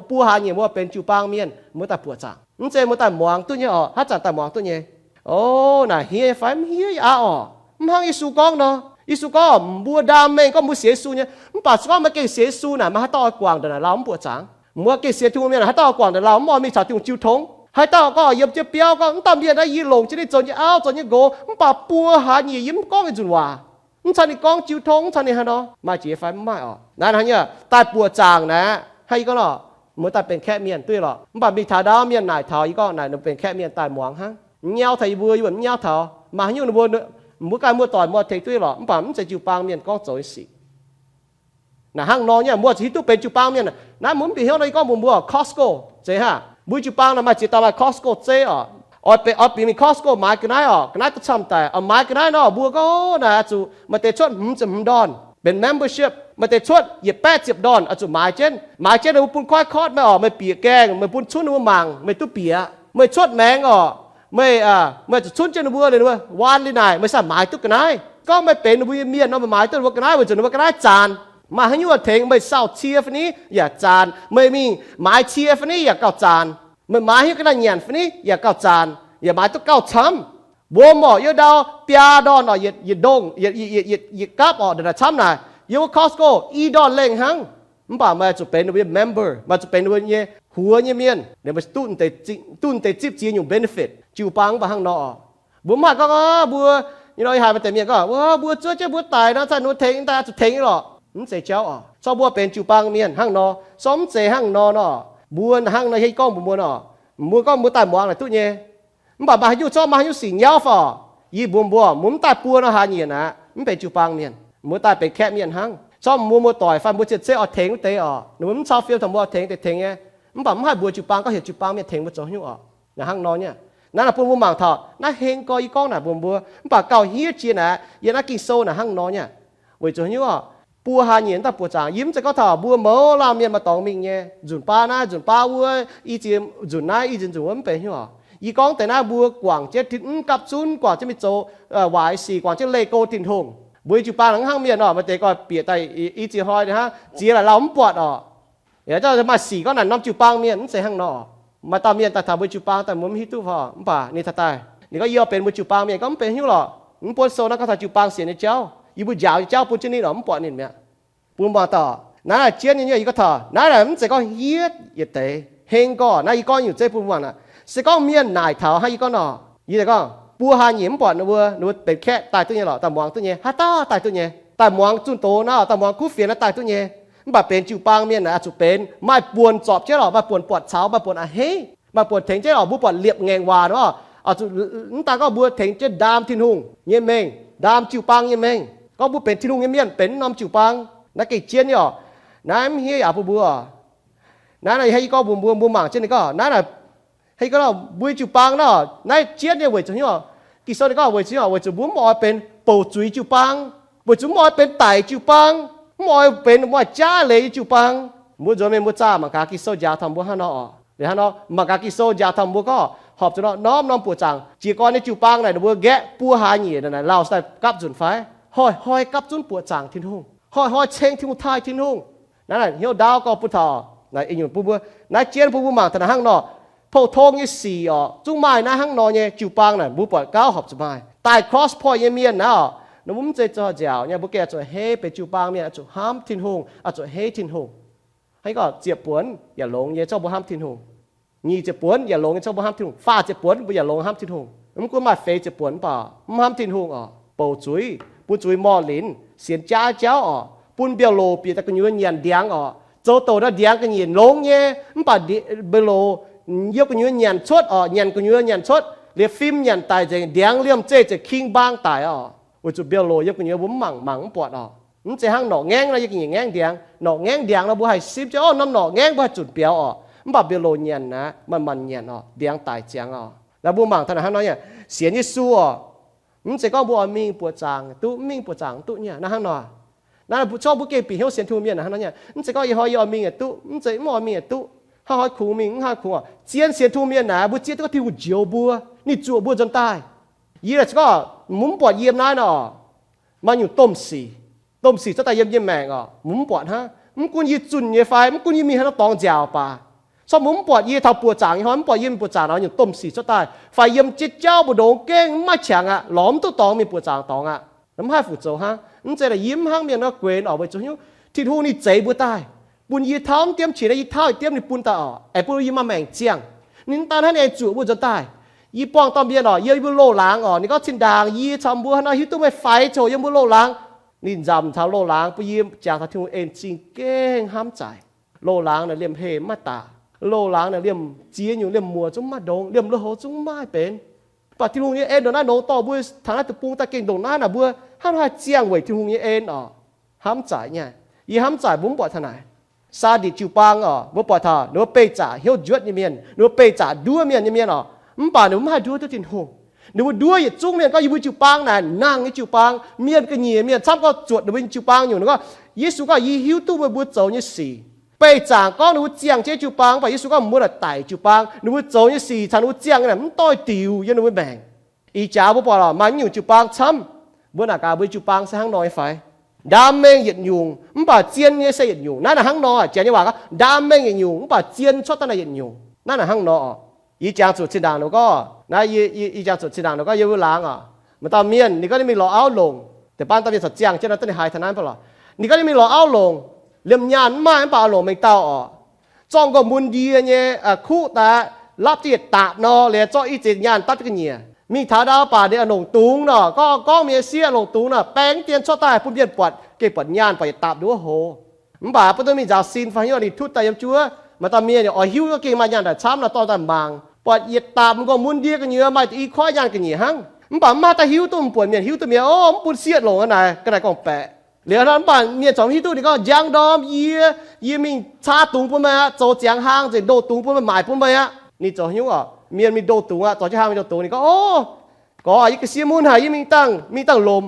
buo hlaax nyieqc mbuo benx jiu-baang mienh mbuo daaih buoqc zaangc. Mv zeiz mbuo daaih muangx duqv nyei oc, haaix zanc daaih muangx duqv nyei. O, naaic hniev nyei fai mv hniev nyei aqv oc. Mv hnangv Yesu gorngv nor, Yesu gorngv mbuo ndaam mengh gorngv mbuo sienx Yesu nyei, mv baac se gorngv meih gengh sienx Yesu naaic, meih haaix dauh oix guangc ndongc naaic lauh mv buoqc zaangc? Meih gengh sienx Tin-Hungh mienh haaix dauh oix guangc ndongc lauh mv oix mingh caux Tin-Hungh jiu tong? Haaix dauh gorngv yiem jienv biauv gorngv mv dauh mienh naaiv yie longc jienv ninh zoux nyei auv zoux nyei nqox, mv baac buo hlaax nyieqc yie mv gorngv ninh nzunc waac, mv caux ninh gorngv jiu tong, mv caux ninh haaix nor, maaih jiex fai mv maaih oc? Naaiv hnangv nyei daaih buoqc zaangc naaic, hnangv yie gorngv lorqc, mbuo daaih benx kaeqv mienh duqv lorqc, mv baac mingh taux ndaauv mienh naaic taux yie gorngv naaic ninh benx kaeqv mienh daaih muangx hnangv. Mv nyauv taux yie mbuo, yie mbuo mv nyauv taux. Maaih haaix nyungc ninh mbuo, mbuo ganh muoz-doic muoz tengx duqv lorqc, mv baac mv zeiz jiu-baang mienh gorngv zoux nyei sic. Naaic hnangv nor nyei, mbuo zuqc hiuv duqv benx jiu-baang mienh. Naaiv mbuo mv bieqc hnyouv nor, yie gorngv mbuox mbuo Costco zeiz hnangv. Mbuo jiu-baang naaic maaih ziex dauh maaih Costco zeiv oc. Oix benx, oix bieqc mingh Costco maaiz ga'naaiv oc, ga'naaiv duqv camv daic oc. Maaiz ga'naaiv nor mbuo gorngv naaic oix zuqc maaih deix cuotv hmz ziepc hmz ndorn benx membership, maaih deix cuotv yietc baeqv ziepc ndorn oix zuqc maaiz jienv. Maaiz jienv ninh mbuo bun koiv kotv meih oc, meih bieqc gaengh meih bun cunv ninh mbuo mangc meih duqv bieqc. Meih cuotv maengx oc, meih, meih zuqc cunv jienv ninh mbuo, ninh mbuo waan liuz naaic meih saah maaiz duqv ga'naaiv. Gorngv meih benx ninh mbuo nyei mienh nor, meih maaiz duqv ninh mbuo ga'naaiv weic zuqc ninh mbuo ga'naaiv zaanc. Maaih haaix nyungc tengx meih sauh cie fai ni yaac zaanc, meih mingh maaiz cie fai ni yaac gauh zaanc, meih maaiz haaix nyungc ga'naaiv nyanc fai ni yaac gauh zaanc, yaac maaiz duqv gauh camv. Mbuo morc yiem ndau biaa ndorn oc, yietc ndongh, yietc gapv oc, ndongc naaic camv naaic. Yiem wuov Costco i ndorn lengh hnangv. Mv baac meih zuqc benx ninh mbuo nyei member, meih zuqc benx ninh mbuo nyei huox nyei mienh, ninh mbuo duqv deix zipv ziex nyungc benefit. Jiu-baang mv baac hnangv nor oc. Mbuo mv haih gorngv, mbuo, nyei nor yie haiz maaih deix mienh gorngv, mbuo zuov jienv mbuo daic nor, ca'nuoz tengx daaih zuqc tengx lorqc. Mv zeiz jauv oc. Zorqv mbuo benx jiu-baang mienh hnangv nor, zorqv mv zeiz hnangv nor nor, mbuo hnangv nor hiuv gorngv mbuox mbuo nor, mbuo gorngv mbuo daaih muangx naaic duqv nyei. Mv baac maaih haaix nyungc, zorqv maaih haaix nyungc sic nyauv fai oc, yie mbuox mbuo, mbuo mv daaih buo nor hlaax nyieqc aqv, mv benx jiu-baang mienh, mbuo daaih benx kaeqv mienh hnangv. Zorqv mbuo muoz-doic fai mbuo cien-ceqv oix tengx wuov deix oc, ninh mbuo mv cau fiem taux mbuo oix tengx deix tengx nyei. Mv baac mv haih mbuox jiu-baang gorngv heuc jiu-baang mienh tengx mbuo zoux haaix nyungc oc. Naaic hnangv nor nyei. Naaiv, naaiv bun mbuo mangc taux naaiv heng gorx yie gorngv naaic mbuox mbuo, mv baac gauh hniev jiex naaic yiem naaiv Ging-Sou naaic hnangv nor nyei. Weic zuqc haaix nyungc oc? Buo hlaax nyieqc mv daaih buoqc zaangc. Yie mv zeiz gorngv taux mbuo mouz laanh mienh maaih dorngx mingh nyei, nzunc baav naaiv, nzunc baav wuov, i ziex nzunc naaiv, i ziex nzunc wuov, mv benx haaix nyungc oc. Yie gorngv deix naaiv mbuo guangc jienv mv gapv zunv, guangc jienv mingh zoux waaic sic, guangc jienv leih go Tin-Hungh. Mbuo nyei jiu-baang hnangv mienh oc, maaih deix gorngv bieqc daaih i ziex hnoi hnangv, ziex naaic lauh mv buatc oc. Yaac maaih sic gorngv naaic norm jiu-baang mienh mv zeiz hnangv nor. Maaih dauh mienh daaih taux mbuo jiu-baang daaih, mbuo mv hiuv duqv fai, mv baac ninh taux daaih, ninh gorngv, yie benx mbuo jiu-baang mienh. Gorngv mv benx haaix nyungc lorqc, mv buonv sou naaiv gorngv taux jiu-baang sienx nyei jauv, yie mbuo njaaux nyei jauv bun jienv ninh oc, mv buatc ninh mi'aqv. Bun mbuo mangc taux naaiv naaic jienv nyei, yie gorngv taux naaiv naaic mv zeiz gorngv hniev yietc deix. Heng gorx naaiv yie gorngv nyungc zeiv bun mbuo mangc aqv. Se gorngv mienh naaic taux hnangv yie gorngv nor, yie gorngv buo hlaax nyieqc mv buatc ninh mbuo, ninh mbuo benx kaeqv daaih duqv nyei lorqc, daaih muangx duqv nyei, haaix dauh daaih duqv nyei. Daaih muangx zunh doz naaiv, daaih muangx kuv fienx naaiv daaih duqv nyei. Mv baac benx jiu-baang mienh naaic oix zuqc benx maaih buonc zorpc jienv lorqc, maaih buonc buatc caux, maaih buonc a'hneiv, maaih buonc tengx jienv oc. Mbuo buatc liepc ngaengc waac nor, oix zuqc, mv daan gorngv mbuo tengx jienv ndaam Tin-Hungh nyei mengh, ndaam jiu-baang nyei mengh. Gorngv mbuo benx Tin-Hungh nyei mienh, benx norm jiu-baang, naaiv gengh jienv nyei oc. Naaiv mv hniev yaac bun mbuo. Naaiv naaic hnangv yie gorngv mbuox mbuo, mbuo mangc jienv ninh gorngv naaiv naaic, hnangv yie gorngv nor, mbuo jiu-baang nor, naaiv jienv nyei weic zuqc haaix nyungc? Ging-Sou ninh gorngv weic zuqc, weic zuqc mbuo mv oix benx bouc zuiz jiu-baang, weic zuqc mv oix benx daic jiu-baang, mv oix benx maaih jaav leiz nyei jiu-baang. Mbuo nzuonx mienh mbuo zaah mangc gaax Ging-Sou njaaux taux mbuo hnangv nor oc. Liuz hnangv nor mangc gaax Ging-Sou njaaux taux mbuo gorngv horpc zuqc nor norm-norm buoqc zaangc. Jiez gorn nyei jiu-baang naaic ninh mbuo nqaeqv buo hlaax nyieqc naaic lauh daaih gapv nzunc fai? Hnoi-hnoi gapv zunv buoqc zaangc Tin-Hungh. Hnoi-hnoi ceng Tin-Hungh, taaih Tin-Hungh. Naaiv naaic hnyouv ndaauv gorngv bun taux naaic, ih nyungc bun mbuo naaiv jienv bun mbuo mangc taux naaic hnangv nor. Pou-tong nyei sic oc, zungv maaih naaiv hnangv nor nyei jiu-baang naaic mbuo buatc gauh horpc zuqc maaih. Daaih Cross Point nyei mienh naaiv oc, ninh mbuo mv zeiz zoih nziaauc nyei, mbuo gengh oix zuqc heiv benx jiu-baang mienh, oix zuqc hnamv Tin-Hungh, oix zuqc heiv Tin-Hungh. Hnangv gorngv ziepc buonc yaac longx nyei, zorqv mbuo hnamv Tin-Hungh. Nyic ziepc buonc yaac longx nyei, zorqv mbuo hnamv Tin-Hungh. Faah ziepc buonc mbuo yaac longx hnamv Tin-Hungh. Mv gunv maaih feix ziepc buonc mv baac mv hnamv Tin-Hungh oc. Bouc zuiz, bun zuiz morh linz, sienx jaav jauv oc, bun mbiauh loc bieqc daaih gu'nyuoz nyanc ndiangx oc. Zoux douc naaiv ndiangx ga'nyiec longx nyei, mv baac mbiauh loc yiem gu'nyuoz nyanc cuotv oc, nyanc gu'nyuoz nyanc cuotv, liuz fim nyanc daic nzengc, ndiangx liemh zeih nzengc, king mbaang daic oc. Weic zuqc mbiauh loc yiem gu'nyuoz mbuo mv mangc, mangc mv buatc oc. Mv zeiz hnangv norqc ngaengv nor, yie ga'nyiec ngaengv ndiangx. Norqc ngaengv ndiangx nor mbuo haih simv jienv, o, norm norqc ngaengv mbuo haih zunc biaux oc. Mv baac mbiauh loc nyanc naaiv, manc-manc nyanc oc, ndiangx daic ziangx oc. Naaiv mbuo mangc taux naaic hnangv nor nyei, sienx Yesu oc. Mv zeiz gorngv mbuo oix mingh buoqc zaangc duqv, mv mingh buoqc zaangc duqv nyei, naaiv hnangv nor. Naaiv corc mbuo gengh bieqc hnyouv sienx Tin-Hungh mienh hnangv nor nyei. Mv zeiz gorngv yie hnoi yie oix mingh yaac duqv, mv zeiz mv oix mingh yaac duqv, hnangv hnoi kungx mingh, hnangv hnoi kungx oc. Zien sienx Tin-Hungh mienh naaic mbuo zieqv duqv Tin-Hungh njoux mbuo, ninh zuoqc mbuo nzuonx daaih. Yie se gorngv mv buatc yiem naaiv nor, maaih nyungc domh sic, domh sic cuotv daaih yiem yie maengc oc, mv buatc hnangv. Mv gunv yie zunh nyei fai mv gunv yie mingh haaix norm dorngx nziaauc baac, corc mbuo mv buatc yie taux buoqc zaangc nyei hnoi, mv buatc yie mingh buoqc zaangc nor, nyungc domh sic cuotv daaih. Fai yiem jienv jauv mbu'ndongx gengh mv maaih qangx aqv, lorz mv duqv dorngx mingh buoqc zaangc dorngx aqv. Mv haih fu zoux hnangv. Mv zeiz laaix yie mv hnangv mienh nor guenx oc, weic zuqc hnyouv Tin-Hungh ninh zeix mbuo daaih, bun yie tauv mv diemv qiex, yie tauv yietc diemv ninh bun daaih oc, aengx bun yie maaih maengc ziangh. Ninh daaih hnangv ninh aengx zuoqc mbuo nzuonx daaih. Yie buangh dauh mienh oc, yiem mbuo loz-laangz oc, ninh gorngv, Zinh ndaangc yie caux mbuo hnangv nor hiuv duqv meih faix coc yiem mbuo loz-laangz. Ninh nzamc taux loz-laangz bun yie jangx taux Tin-Hungh en zingh gengh hnamv zaaic. Loz-laangz naaic liemh heh mv maaih daqc. Loz-laangz naaic liemh ziex nyungc, liemh muoc zungv mv maaih ndongx, liemh lui-houx zungv mv maaih benx. Mv baac Tin-Hungh nyei en ndongc naaiv nor dorh mbuo taux naaiv deic-bung daaih gengh ndongc naaiv naaic, mbuo hnangv haaix ziangh weic Tin-Hungh nyei en oc. Hnamv zaaic nyei. Yie hnamv zaaic mbuo mv buatc taux naaic. Saaditc jiu-baang oc, mbuo buatc taux ninh mbuo beih zaqc hnyouv njuotv nyei mienh, ninh mbuo beih zaqc nduov mienh nyei mienh oc, mv baac ninh mbuo mv haih nduov duqv Tin-Hungh. Ninh mbuo nduov yietc zungv mienh gorngv yie mbuo jiu-baang naaic nangh nyei jiu-baang, mienh ga'nyiec mienh camv gorngv zuotc ninh mbuo jiu-baang nyungc. Ninh gorngv, Yesu gorngv, Yie hiuv duqv meih mbuo zoux nyei sic. Beih zaangc gorngv ninh mbuo ziangh jienv jiu-baang, mv baac Yesu gorngv mbuo naaic daic jiu-baang, ninh mbuo zoux nyei sic caux ninh mbuo ziangh nyei naaic mv doix-diuc yiem ninh mbuo maengc. Ih jaax mbuo buatc lorqc, maaih nyungc jiu-baang camv, mbuo naaic gaax mbuo jiu-baang se hnangv nor nyei fai? Ndaam mengh yietc nyungc, mv baac zien nyei se yietc nyungc. Naaiv naaic hnangv nor, Janx nyei waac gorngv, Ndaam mengh yietc nyungc, mv baac zien cuotv daaih naaiv yietc nyungc. Naaiv naaic hnangv nor oc. Yie jangx zuqc zinh ndaangc ninh gorngv, naaiv yie, yie, yie jangx zuqc zinh ndaangc ninh gorngv yiem wuov laangz oc, maaih dauh mienh ninh gorngv ninh mingh lorz auv longc, deix baan dauh mienh corc ziangh jienv nor, da'nyeic haiz taux naaiv mv baac lorqc. Ninh gorngv ninh mingh lorz auv longc, liemh nyaanh mv maaih, mv baac oix longc mengh dauh oc. Zorqv m'nqorngv mun ndie nyei kuqv daaih, lapv jienv yietc daapc nor, liuz zorqv i ziex nyaanh dapv jienv ga'nyiec. Mingh taux ndau baac ninh oix longc dungz nor, gorngv, gorngv mienh sieqv longc dungz nor, baeng dien cuotv daaih bun mienh buatc, gengh buatc nyaanh buatc yietc daapc ndongc wuov hoz. Mv baac bun duqv mingh nzaaux sin fai hnyouv ninh tutv daaih yiem juov, maaih dauh mienh oix hiuv gengh maaih nyaanh daaih camv nor, dorh daaih mangc, buatc yietc daapc m'nqorngv mun ndie gu'nyuoz maaih i kuaaiv nyaanh ga'nyiec hnangv. Mv baac mv maaih dauh hiuv duqv, mv buatc mienh hiuv duqv mienh, O, mv bun sieqv longc aqv naaic, ga'naaiv gorngv-baeqc. Liuz nor mv baac mienh corc mv hiuv duqv, ninh gorngv, Njang ndorm yie, yie mingh caa dungz bun meih aqv, zoux ziangx hlang nzengc, ndoh dungz bun meih, maaic bun meih aqv. Ninh zoux hnyouv oc, mienh mingh ndoh dungz aqv, zoux jienv hlang mingh ndoh dungz. Ninh gorngv, O, gorx, yie ga'sie mun haic, yie mingh dangh, mingh dangh lomc.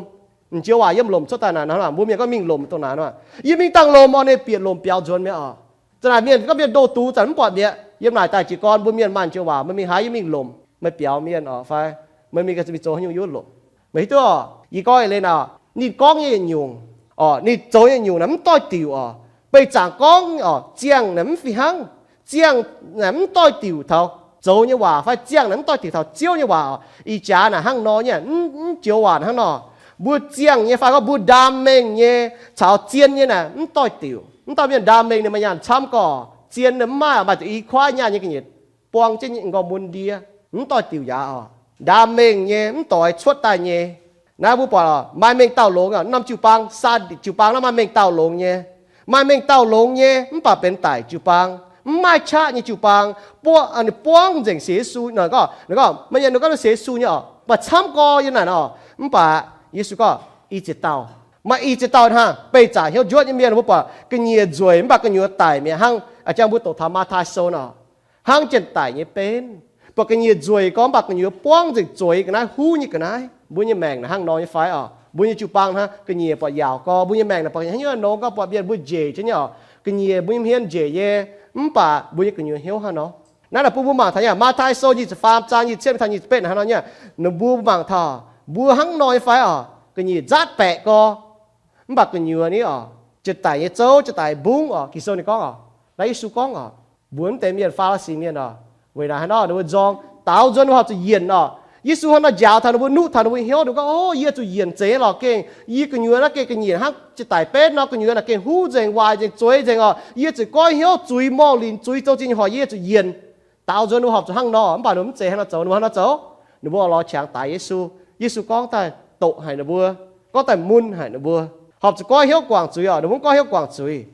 M'njiex waac yiem lomc cuotv daaih naaic, mbuo mienh gorngv mingh lomc dongh naaic nor. Yie mingh dangh lomc oc, ninh bieqc lomc biaux nzuonx mi'aqv oc. Za'naaic mienh gorngv mienh ndoh dungz zanc mv buatc mi'aqv. Yiem naaic daaih jiez gorn mbuo mienh maaih m'njiex waac, meih mingh haaix, yie mingh lomc, meih biaux mienh oc fai meih mingh ganh mingh zoux haaix nyungc yiem lomc. Meih hiuv duqv oc, yie gorngv eix leiz naaic, ninh gorngv nyei yietc nyungc oc, ninh zoux nyei yietc nyungc naaic mv doix-diuc oc. Beih zaangc gorngv oc, ziangh naaic mv fih hnangv. Ziangh naaic mv doix-diuc taux zoux nyei waac fai ziangh naaic mv doix-diuc taux Ziouv nyei waac oc. Ih jaax naaic hnangv nor nyei, mv, mv joux waac hnangv nor. Mbuo ziangh nyei fai gorngv mbuo ndaam mengh nyei caux zien nyei naaic mv doix-diuc. Mv dauh mienh ndaam mengh ninh maaih nyaanh camv gorx, zien ninh mv maaih, maaih deix i kuaaiv nyaanh nyei ga'nyiec buang jienv m'nqorngv mun ndie, mv doix-diuc yaac oc. Ndaam mengh nyei mv doix cuotv daaih nyei. Naaiv mbuo buatc maaih mengh dauh longx, norm jiu-baang, Saaditc jiu-baang naaiv maaih mengh dauh longx nyei. Maaih mengh dauh longx nyei mv baac benx daic jiu-baang, mv maaih qaqv nyei jiu-baang. Buangv, buangv nzengc sienx Yesu. Ninh gorngv, ninh gorngv, meih nyei, ninh gorngv sienx Yesu nyei oc, maaih camv gorx yiem naaic nor. Mv baac Yesu gorngv, I ziex dauh. Maaih i ziex dauh hnangv, beih zaangc hnyouv njuotv nyei mienh, mbuo buatc ga'nyiec nzueic mv baac gu'nyuoz daic mi'aqv. Hnangv a'jang mbuo doqc taux Matv^tai Sou nor, hnangv janx-daic nyei benv. Buatc ga'nyiec nzueic gorx mv baac gu'nyuoz buangv nzengc, zueiz ga'naaiv, huv nyei ga'naaiv. Mbuo nyei maengc naaic hnangv nor nyei fai oc? Mbuo nyei jiu-baang hnangv, ga'nyiec buatc yaauc gorx, mbuo nyei maengc naaic buatc haaix nyungc nor gorx, buatc mienh mbuo njiec jienv nyei oc. Ga'nyiec mbuo nyei hmien njiec nyei, mv baac mbuo nyei gu'nyuoz hnyouv hnangv nor. Naaiv naaic bun mbuo mangc taux nyei, Matv^tai Sou nyic ziepc faam zaang nyic ziepc cietv mingh taux nyic ziepc betv hnangv nor nyei, ninh mbuo mangc taux mbuo hnangv nor nyei fai oc? Ga'nyiec nzaatv baeqc gorx, mv baac gu'nyuoz ni oc, janx-daic nyei zouv, janx-daic mbungv oc. Ging-Sou ninh gorngv oc, naaiv Yesu gorngv oc, mbuox mv deix mienh, Faa^li^si mienh oc. Weic naaic hnangv nor ninh mbuo nzorng daaux nzuonx, mbuo horpc zuqc yienc oc. Yesu hnangv nor njaaux taux ninh mbuo, nuqv taux ninh mbuo hnyouv, ninh gorngv, O, yie zuqc yienc zeiz lorqc, gengh yie gu'nyuoz naaiv gengh ga'nyiec hnangv janx-daic betv nor, gu'nyuoz naaic gengh huv nzengc, waaic nzengc, zueiz nzengc oc. Yie zuqc goiv hnyouv zuiz, morngh linc zuiz, zoux zingh nyei horc, yie zuqc yienc. Daaux nzuonx ninh mbuo horpc zuqc hnangv nor, mv baac ninh mbuo mv zeiz hnangv nor zoux. Ninh mbuo hnangv nor zoux, ninh mbuo lorz qangx daix Yesu. Yesu gorngv daaih doqc haic ninh mbuo, gorngv daaih mun haic ninh mbuo, horpc zuqc goiv hnyouv guangc zuiz oc. Ninh mbuo mv goiv hnyouv guangc zuiz.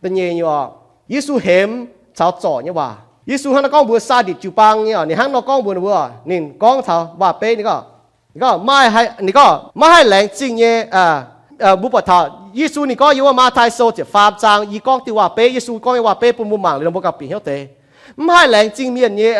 Da'nyeic nyungc oc, Yesu hemx caux zorc nyei waac. Yesu hnangv nor gorngv mbuox Saaditc jiu-baang nyei oc, ninh hnangv nor gorngv mbuox ninh mbuo, ninh gorngv taux waac-beiv, ninh gorngv, ninh gorngv, maaih haih, ninh gorngv, maiv haih laengz zingh nyei. Mbuo buatc taux Yesu ninh gorngv yiem wuov Matv^tai Sou ziepc faam zaang, yie gorngv diuh waac-beiv, Yesu gorngv nyei waac-beiv bun mbuo mangc liuz nor mbuo gauh bieqc hnyouv deix. Mv haih laengz zingh mienh nyei,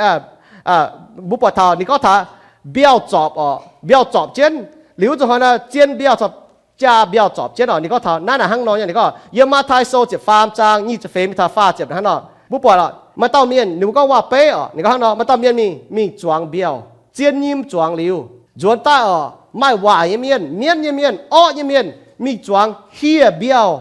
mbuo buatc taux ninh gorngv taux mbiauh zorpc oc, mbiauh zorpc jienv. Liuz zuqc hnoi naaiv zien mbiauh zorpc, jaa mbiauh zorpc jienv oc. Ninh gorngv taux naaiv naaic hnangv nor nyei. Ninh gorngv yiem Matv^tai Sou ziepc faam zaang nyic ziepc feix mingh taux faah ziepc hnangv nor, mbuo buatc oc, maaih dauh mienh ninh mbuo gorngv waac-beiv oc. Ninh gorngv hnangv nor, maaih dauh mienh mingh, mingh zuangx mbiauh, zien nyim zuangx liuz, nzuonx daaih oc, maaih waaic nyei mienh, mienv nyei mienh, orqv nyei mienh mingh zuangx hieh mbiauh,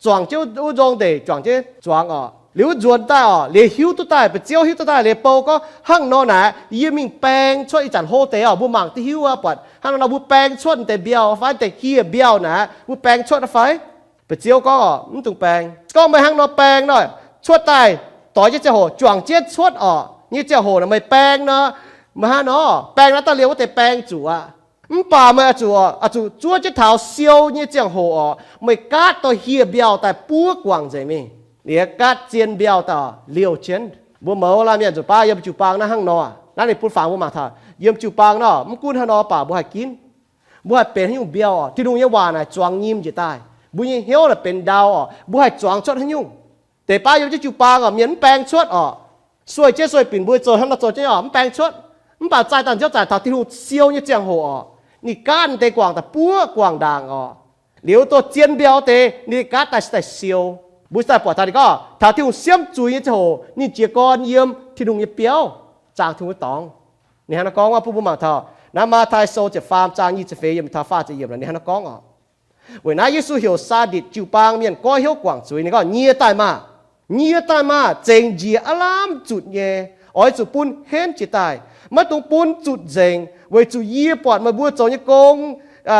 zuangx jienv wuov nzong ndeic, zuangx jienv zuangx oc. Liuz wuov nzuonx daaih oc, liuz hiuv duqv daaih, ba'ziouv hiuv duqv daaih, liuz bou gorngv hnangv nor naaic, yie mingh baeng cuotv ih zanc hlo deix oc. Mbuo mangc duqv hiuv aqv, buatc hnangv nor nor mbuo baeng cuotv deix mbiauh fai deix hieh mbiauh naaic, mbuo baeng cuotv fai? Ba'ziouv gorngv oc, mv dungx baeng. Se gorngv meih hnangv nor baeng nor, cuotv daaih doix jienv ziangh hoc, juangc jienv cuotv oc, nyei ziangh hoc naaic meih baeng nor, meih hnangv nor baeng naaiv daaih liouh wuov deix baeng zuqc aqv. Mv baac meih oix zuqc, oix zuqc zuov jienv taux siou nyei ziangh hoc oc, meih gaatv doix hieh mbiauh daaih buov guangc nzengc mingh. Liuz gaatv zien mbiauh daaih liouh jienv. Mbuo mouz laanh mienh nzuqc baav yiem jiu-baang naaiv hnangv nor. Naaiv ninh bun fangx mbuo mangc taux yiem jiu-baang nor, mv gunv hnangv nor baac mbuo haih ginv, mbuo haih benx haaix nyungc mbiauh oc. Tin-Hungh nyei waac naaic zuangx nyim njiec daaih, mbuo nyei hnyouv naaic benx ndau oc. Mbuo haih zuangx cuotv haaix nyungc? Deix baav yiem jienv jiu-baang oc, mienh mv baeng cuotv oc. Sueih jienv sueih binc mbuo zoux hnangv nor zoux jienv oc, mv baeng cuotv. Mv baac zaih daaih nziouv zaaic taux Tin-Hungh siou nyei ziangh hoc oc, ninh gaatv deix guangc daaih buov guangc ndaangc oc. Liuz dongh zien mbiauh deix ninh gaatv daaih se daaih siou. Mbuo se daaih buatc taux ninh gorngv taux Tin-Hungh siemv zuiz nyei ziangh hoc ninh jiez gorn yiem Tin-Hungh nyei biauv, zaangc Tin-Hungh nyei dorngx. Ninh hnangv nor gorngv, bun mbuo mangc taux naaiv Matv^tai Sou ziepc faam zaang nyic ziepc feix yiemc taux faah ziepc yiemc, ninh hnangv nor gorngv oc. Weic naaiv Yesu heuc Saaditc jiu-baang mienh goiv hnyouv guangc zuiz. Ninh gorngv, nyie daaih maah! Nyie daaih maah! Zengc njiec aav lamh zutc nyei. Oix zuqc bun henv jiez daaih. Maiv dungx bun zutc nzengc, weic zuqc yie buatc meih mbuo zoux nyei gong,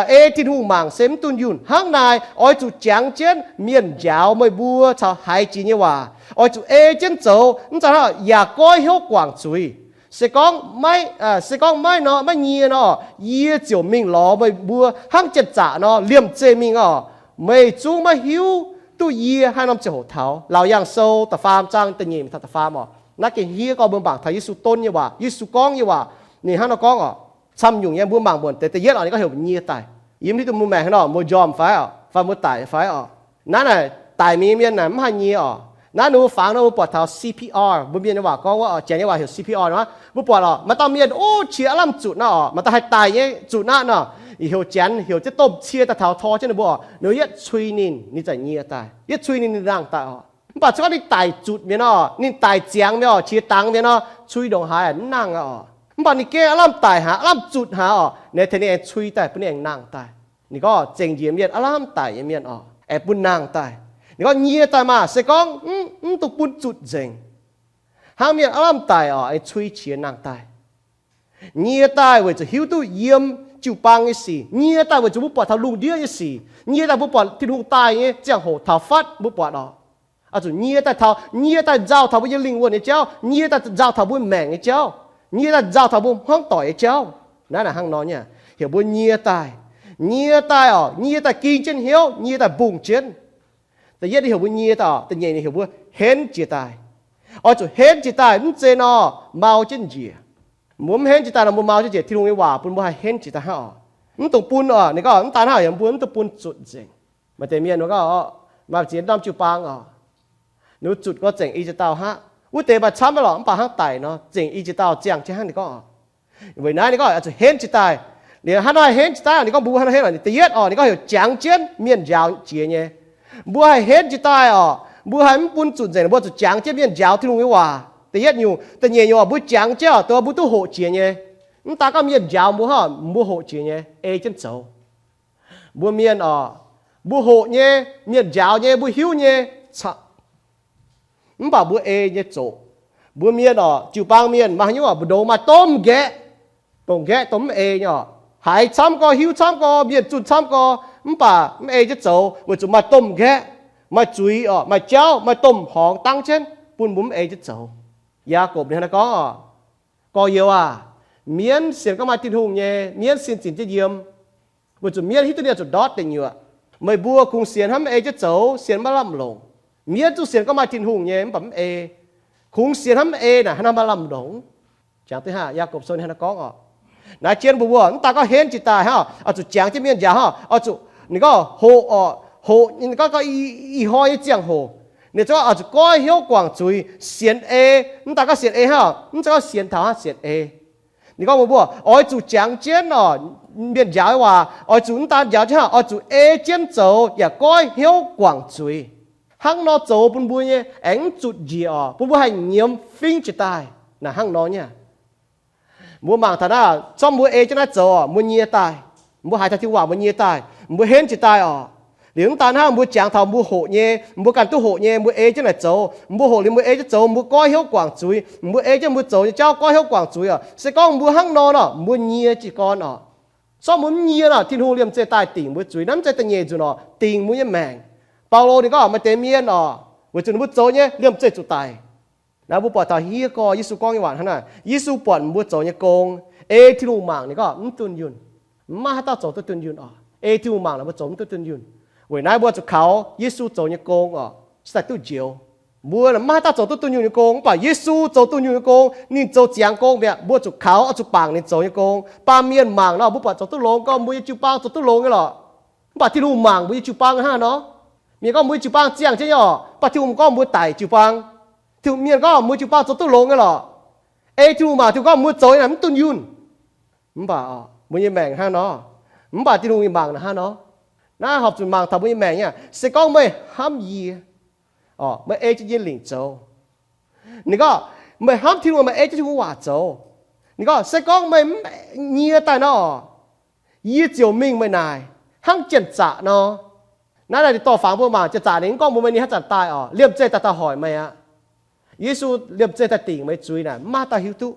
ei Tin-Hungh mangc se mv dunh yunh. Hnangv naaic oix zuqc jangx jienv mienh njaaux meih mbuo caux haiz jiex nyei waac. Oix zuqc ei jienv zoux, mv zeiz hnangv yaac goiv hnyouv guangc zuiz. Se gorngv maiv, se gorngv maiv nor, maiv nyie nor, yie ziouc mingh lorz meih mbuo hnangv janx-zaqc nor liemh zeih mingh oc. Meih zungv maiv hiuv duqv yie haaix norm ziangh hoc taux. Laauc Yaangh Sou da'faam zaang da'nyeic mingh taux da'faam oc. Naaiv gengh hniev gorngv mbuo mangc taux Yesu don nyei waac, Yesu gorngv nyei waac. Ninh hnangv nor gorngv oc. Camv nyungc nyei, mbuo mangc muonc deix. Da'yietv oc, ninh gorngv heuc nyie daaih. Yie mv hiuv duqv mbuo maengc haaix nor, mbuo njormh fai oc, fai mbuo daic fai oc. Naaiv naaic daic mingh nyei mienh naaic mv haih nyie oc. Naaiv ninh mbuo fangx nor mbuo buatc taux C P R, mbuo mienh nyei waac gorngv wuov, Janx nyei waac heuc C P R nor. Mbuo buatc oc, maaih dauh mienh, o, qiex aav lamh zutc aqv oc, maaih dauh haih daic nyei zutc aqv nor, heuc Janx heuc jienv domh cie daaih taux tor jienv ninh mbuo oc, ninh mbuo yietv cui ninh, ninh za'gengh nyie daaih. Yietv cui ninh, ninh nangh daaih oc. Mv baac se gorngv ninh daic zutc mi'aqv nor, ninh daic ziangx mi'aqv oc, qiex dangx mi'aqv nor, cui ndongc haaix aqv, mv nangh aqv oc. Mv baac ninh gengh aav lamh daic haic, aav lamh zutc haic oc, ninh tengx ninh aengx cui daaih, bun ninh aengx nangh daaih. Ninh gorngv zengc njiec mienh, aav lamh daic nyei mienh oc, aengx bun nangh daaih. Ninh gorngv nyie daaih maah! Se gorngv mv, mv dungx bun zutc nzengc. Hnangv mienh aav lamh daic oc, aengx cui qiex nangh daaih. Nyie daaih weic zuqc hiuv duqv yiem jiu-baang nyei sic. Nyie daaih weic zuqc mbuo buatc taux lungh ndiev nyei sic. Nyie daaih mbuo buatc Tin-Hungh daaih nyei ziangh hoc taux fatv mbuo buatc oc. Oix zuqc nyie daaih taux, nyie daaih nzauh taux mbuo nyei lingh wuonh nyei jauv, nyie daaih nzauh taux mbuo maengc nyei jauv, nyie daaih nzauh taux mbuo hmuangv doic nyei jauv. Naaiv naaic hnangv nor nyei, heuc mbuo nyie daaih. Nyie daaih oc, nyie daaih ging jienv hnyouv, nyie daaih mbungh jienv. Da'yietv ninh heuc mbuo nyie daaih oc, da'nyeic ninh heuc mbuo henv jiez daaih. Oix zuqc henv jiez daaih, mv zeiz nor mau jienv njiec. Mbuo mv henv jiez daaih nor mbuo mau jienv njiec. Tin-Hungh nyei waac bun mbuo haih henv jiez daaih hnangv oc. Mv dungx bun oc, ninh gorngv mv daaih hnangv oc, yaac mbuo mv dungx bun zutc nzengc. Maaih deix mienh gorngv, maaih ziex norm jiu-baang oc, ninh mbuo zutc gorngv zengc i jiex dauh hnangv. Wuov deix maaih camv lorqc, mv baac hnangv daic nor, zengc i jiex dauh ziangh jienv hnangv, ninh gorngv oc. Weic naaiv ninh gorngv oix zuqc henv jiez daaih. Liuz hnangv nor haih henv jiez daaih, ninh gorngv mbuo hnangv nor henv oc. Da'yietv oc, ninh gorngv heuc jangx jienv mienh njaaux jiex nyei. Mbuo haih henv jiez daaih oc, mbuo haih mv bun zutc nzengc, mbuo zuqc jangx jienv mienh njaaux Tin-Hungh nyei waac. Da'yietv nyungc. Da'nyeic nyungc oc, mbuo jangx jienv oc, dongh mbuo duqv hoqc jiex nyei. Mv daaih gorngv mienh njaaux mbuo hnangv, mbuo hoqc jiex nyei, ei jienv zoux. Mbuo mienh oc, mbuo hoqc nyei, mienh njaaux nyei, mbuo hiuv nyei, mv baac mbuo ei nyei zoqc. Mbuo mienh oc, jiu-baang mienh maaih haaix nyungc oc, mbu'ndongx maaih domh nqaeqv, domh nqaeqv, domh mv ei nyei oc. Haiz camv gorx, hiuv camv gorx, mienh zunh camv gorx, mv baac mv ei jienv zoux weic zuqc maaih domh nqaeqv, maaih zuiz oc, maaih jauv, maaih domh horngz dangv jienv bun mbuo mv ei jienv zoux. Yaagorpc ninh hnangv naaiv gorngv oc, gorx-youz aac, mienv sienx gorngv maaih Tin-Hungh nyei, mienv sin zinc jienv yiem, weic zuqc mienv hiuv duqv ninh oix zuqc ndortv deic nyuoqc. Meih mbuo kungx sienx hnangv mv ei jienv zoux, sienx maiv lamh longc. Mienv zungv sienx gorngv maaih Tin-Hungh nyei, mv baac mv ei. Kungx sienx hnangv mv ei naaic, hnangv naaiv maiv lamh longc. Jangx duqv hnangv, Yaagorpc Sou ninh hnangv naaiv gorngv oc. Naaiv jienv mbuo mbuo mv daaih gorngv henv jiex daaih hnangv, oix zuqc jangx jienv mienh njaaux hnangv, oix zuqc, ninh gorngv hoqc oc, hoqc, ninh gorngv, gorngv i, i hnoi nyei ziangh hoc, ninh zungv oix zuqc goiv hnyouv guangc zuiz, sienx ei. Mv daaih gorngv sienx ei hnangv, mv zeiz gorngv sienx taux hnangv, sienx ei. Ninh gorngv mbuox mbuo, oix zuqc jangx jienv oc, mienh njaaux nyei waac, oix zuqc mv daan njaaux jienv, oix zuqc ei jienv zoux yaac goiv hnyouv guangc zuiz. Hnangv nor zoux bun mbuo nyei aengx mv zutc njiec oc, bun mbuo haih nyiemz fingv jiez daaih. Naaic hnangv nor nyei. Mbuo mangc taux naaiv, zorqv mbuo ei jienv naaiv zoux oc, mbuo nyie daaih. Mbuo haiz taux Tin-Hungh waac mbuo nyie daaih, mbuo henv jiez daaih oc. Liuz mv daan hnangv, mbuo jangx taux mbuo hoqc nyei, mbuo ganh duqv hoqc nyei, mbuo ei jienv naaic zoux, mbuo hoqc liuz mbuo ei jienv zoux, mbuo goiv hnyouv guangc zuiz, mbuo ei jienv mbuo zoux nyei jauv goiv hnyouv guangc zuiz oc. Se gorngv mbuo hnangv nor nor, mbuo nyie jiez gorn oc. Zorqv mbuo mv nyie nor, Tin-Hungh liemh zeih daaih dingc mbuo zuiz. Naaiv mv zeiz da'nyeic nzunc oc, dingc mbuo nyei maengc. Baulo ninh gorngv maaih deix mienh oc, weic zuqc ninh mbuo zoux nyei liemh zeih zuqc daic. Naaiv mbuo buatc taux hieh gorx Yesu gorngv nyei waac hnangv naaic. Yesu buatc mbuo zoux nyei gong, ei Tin-Hungh mangc ninh gorngv mv dunh yunh. Mv maaih haaix dauh zoux duqv dunh yunh oc. Ei Tin-Hungh mangc naaic mbuo zoux mv duqv dunh yunh. Weic naaiv mbuo zuqc kaux Yesu zoux nyei gong oc, se daaih duqv njoux. Mbuo mv maaih haaix dauh zoux duqv dunh yunh nyei gong, mv baac Yesu zoux dunh yunh nyei gong, ninh zoux ziangx gong mi'aqv. Mbuo zuqc kaux oix zuqc bangc ninh zoux nyei gong. Baamh mienh mangc nor, mbuo buatc zoux duqv longx, gorngv mbuo nyei jiu-baang zoux duqv longx nyei lorqc. Mv baac Tin-Hungh mangc mbuo nyei jiu-baang hnangv nor. Mienh gorngv mbuo nyei jiu-baang ziangh jienv nyei oc, mv baac Tin-Hungh gorngv mbuo daic jiu-baang. Tin-Hungh, mienh gorngv mbuo jiu-baang zoux duqv longx nyei lorqc. Ei Tin-Hungh mangc, Tin-Hungh gorngv mbuo zoux nyei naaic mv dunh yunh. Mv baac mbuo nyei maengc hnangv nor, mv baac Tin-Hungh nyei mangc naaic hnangv nor. Naaiv horpc zuqc mangc taux mbuo nyei maengc nyei. Se gorngv meih hnamv yie, meih ei jienv yie lingc zoux. Ninh gorngv, meih hnamv Tin-Hungh, meih ei jienv Tin-Hungh waac zoux. Ninh gorngv, se gorngv meih mv nyie daaih nor, yie ziouc mingh meih naaic hnangv janx-zaqc nor. Naaiv naaic ninh dorh fangx mbuo mangc, janx-zaqc ninh mv gorngv mbuox meih ninh haaix zanc daaih oc, liemh zeih daaih taux hoic meih aqv. Yesu liemh zeih daaih dingc meih zuiz naaic mv maaih dauh hiuv duqv.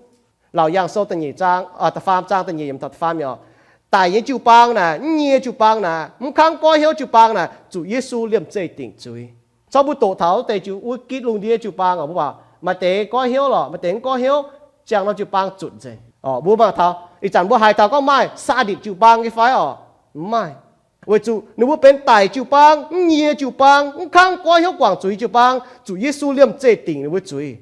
Laauc Yaangh Sou da'nyeic zaang, da'faam zaang da'nyeic yiemc taux da'faam yiemc oc. Daic nyei jiu-baang naaic, mv nyie jiu-baang naaic, mv kangv goiv hnyouv jiu-baang naaic, zuqc Yesu liemh zeih dingc zuiz. Corc mbuo doqc taux deix jiu, wuov gitv lungh ndiev jiu-baang oc, mbuo baac maaih deix goiv hnyouv lorqc, maaih deix mv goiv hnyouv. Ziangh nor jiu-baang zutc nzengc. Mbuo mangc taux ih zanc mbuo haiz taux gorngv maaih Saaditc jiu-baang nyei fai oc? Mv maaih. Weic zuqc ninh mbuo benx daic jiu-baang, mv nyie jiu-baang, mv kangv goiv hnyouv guangc zuiz jiu-baang, zuqc Yesu liemh zeih dingc ninh mbuo zuiz.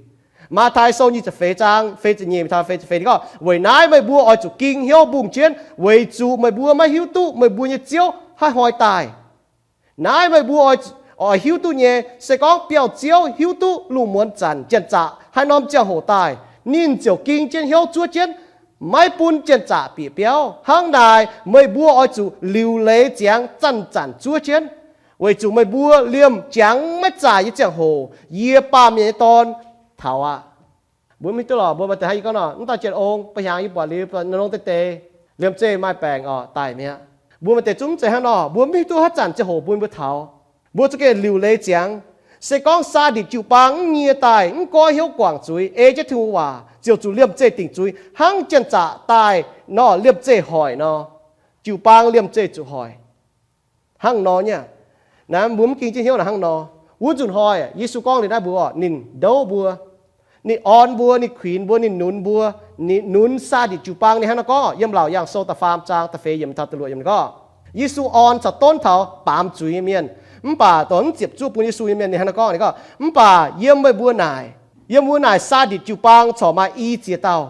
Matv^taai Sou nyic ziepc feix zaang feix ziepc nyeic taux feix ziepc feix ninh gorngv, weic naaiv meih mbuo oix zuqc ging hnyouv mbungh jienv, weic zuqc meih mbuo maiv hiuv duqv meih mbuo nyei Ziouv haaix hnoi daaih. Naaiv meih mbuo oix, oix hiuv duqv nyei. Se gorngv biauv-ziouv hiuv duqv lungh muonz zanc janx-zaqc haaix norm ziangh hoc daaih, ninh ziouc ging jienv hnyouv zuov jienv, maiv bun janx-zaqc bieqc biauv. Hnangv naaic meih mbuo oix zuqc liuc leiz ziangx zanc-zanc zuov jienv, weic zuqc meih mbuo liemh jangx maiv zaaic nyei ziangh hoc yie, Baamh Mienh nyei Dorn, taux aqv. Mbuo mv hiuv duqv lorqc, mbuo maaih deix hnangv yie gorngv nor, mv dauh Janx-Ong, ba'hnyangx yie buatc liuz, nongx deix deix, liemh zeih maaih baengc oc, daic mi'aqv. Mbuo maaih deix zungv mv zeiz hnangv nor, mbuo mv hiuv duqv haaix zanc ziangh hoc bun mbuo taux. Mbuo za'gengh liuc leiz ziangx. Se gorngv Saaditc jiu-baang mv nyie daaih, mv goiv hnyouv guangc zuiz, ei jienv Tin-Hungh waac, ziouc zuqc liemh zeih dingc zuiz hnangv janx-zaqc daaih nor, liemh zeih hoic nor, jiu-baang liemh zeih zuqc hoic. Hnangv nor nyei. Naaiv mbuo mv ging jienv hnyouv naaic hnangv nor. Wuov nzunc hnoi Yesu gorngv liuz naaiv mbuox, ninh ndouv mbuo, ninh orn mbuo, ninh kuinx mbuo, ninh nunz mbuo, ninh nunz Saaditc jiu-baang. Ninh hnangv nor gorngv yiem Laauc Yaangh Sou da'faam zaang da'feix yiemc taux da'luoqc yiemc gorngv, Yesu orn caux donv taux baamz zuiz nyei mienh, mv baac dorh mv ziepc zuoqv bun Yesu nyei mienh. Ninh hnangv nor gorngv, ninh gorngv, mv baac yiem meih mbuo naaic, yiem mbuo naaic Saaditc jiu-baang corc maaih i ziex dauh.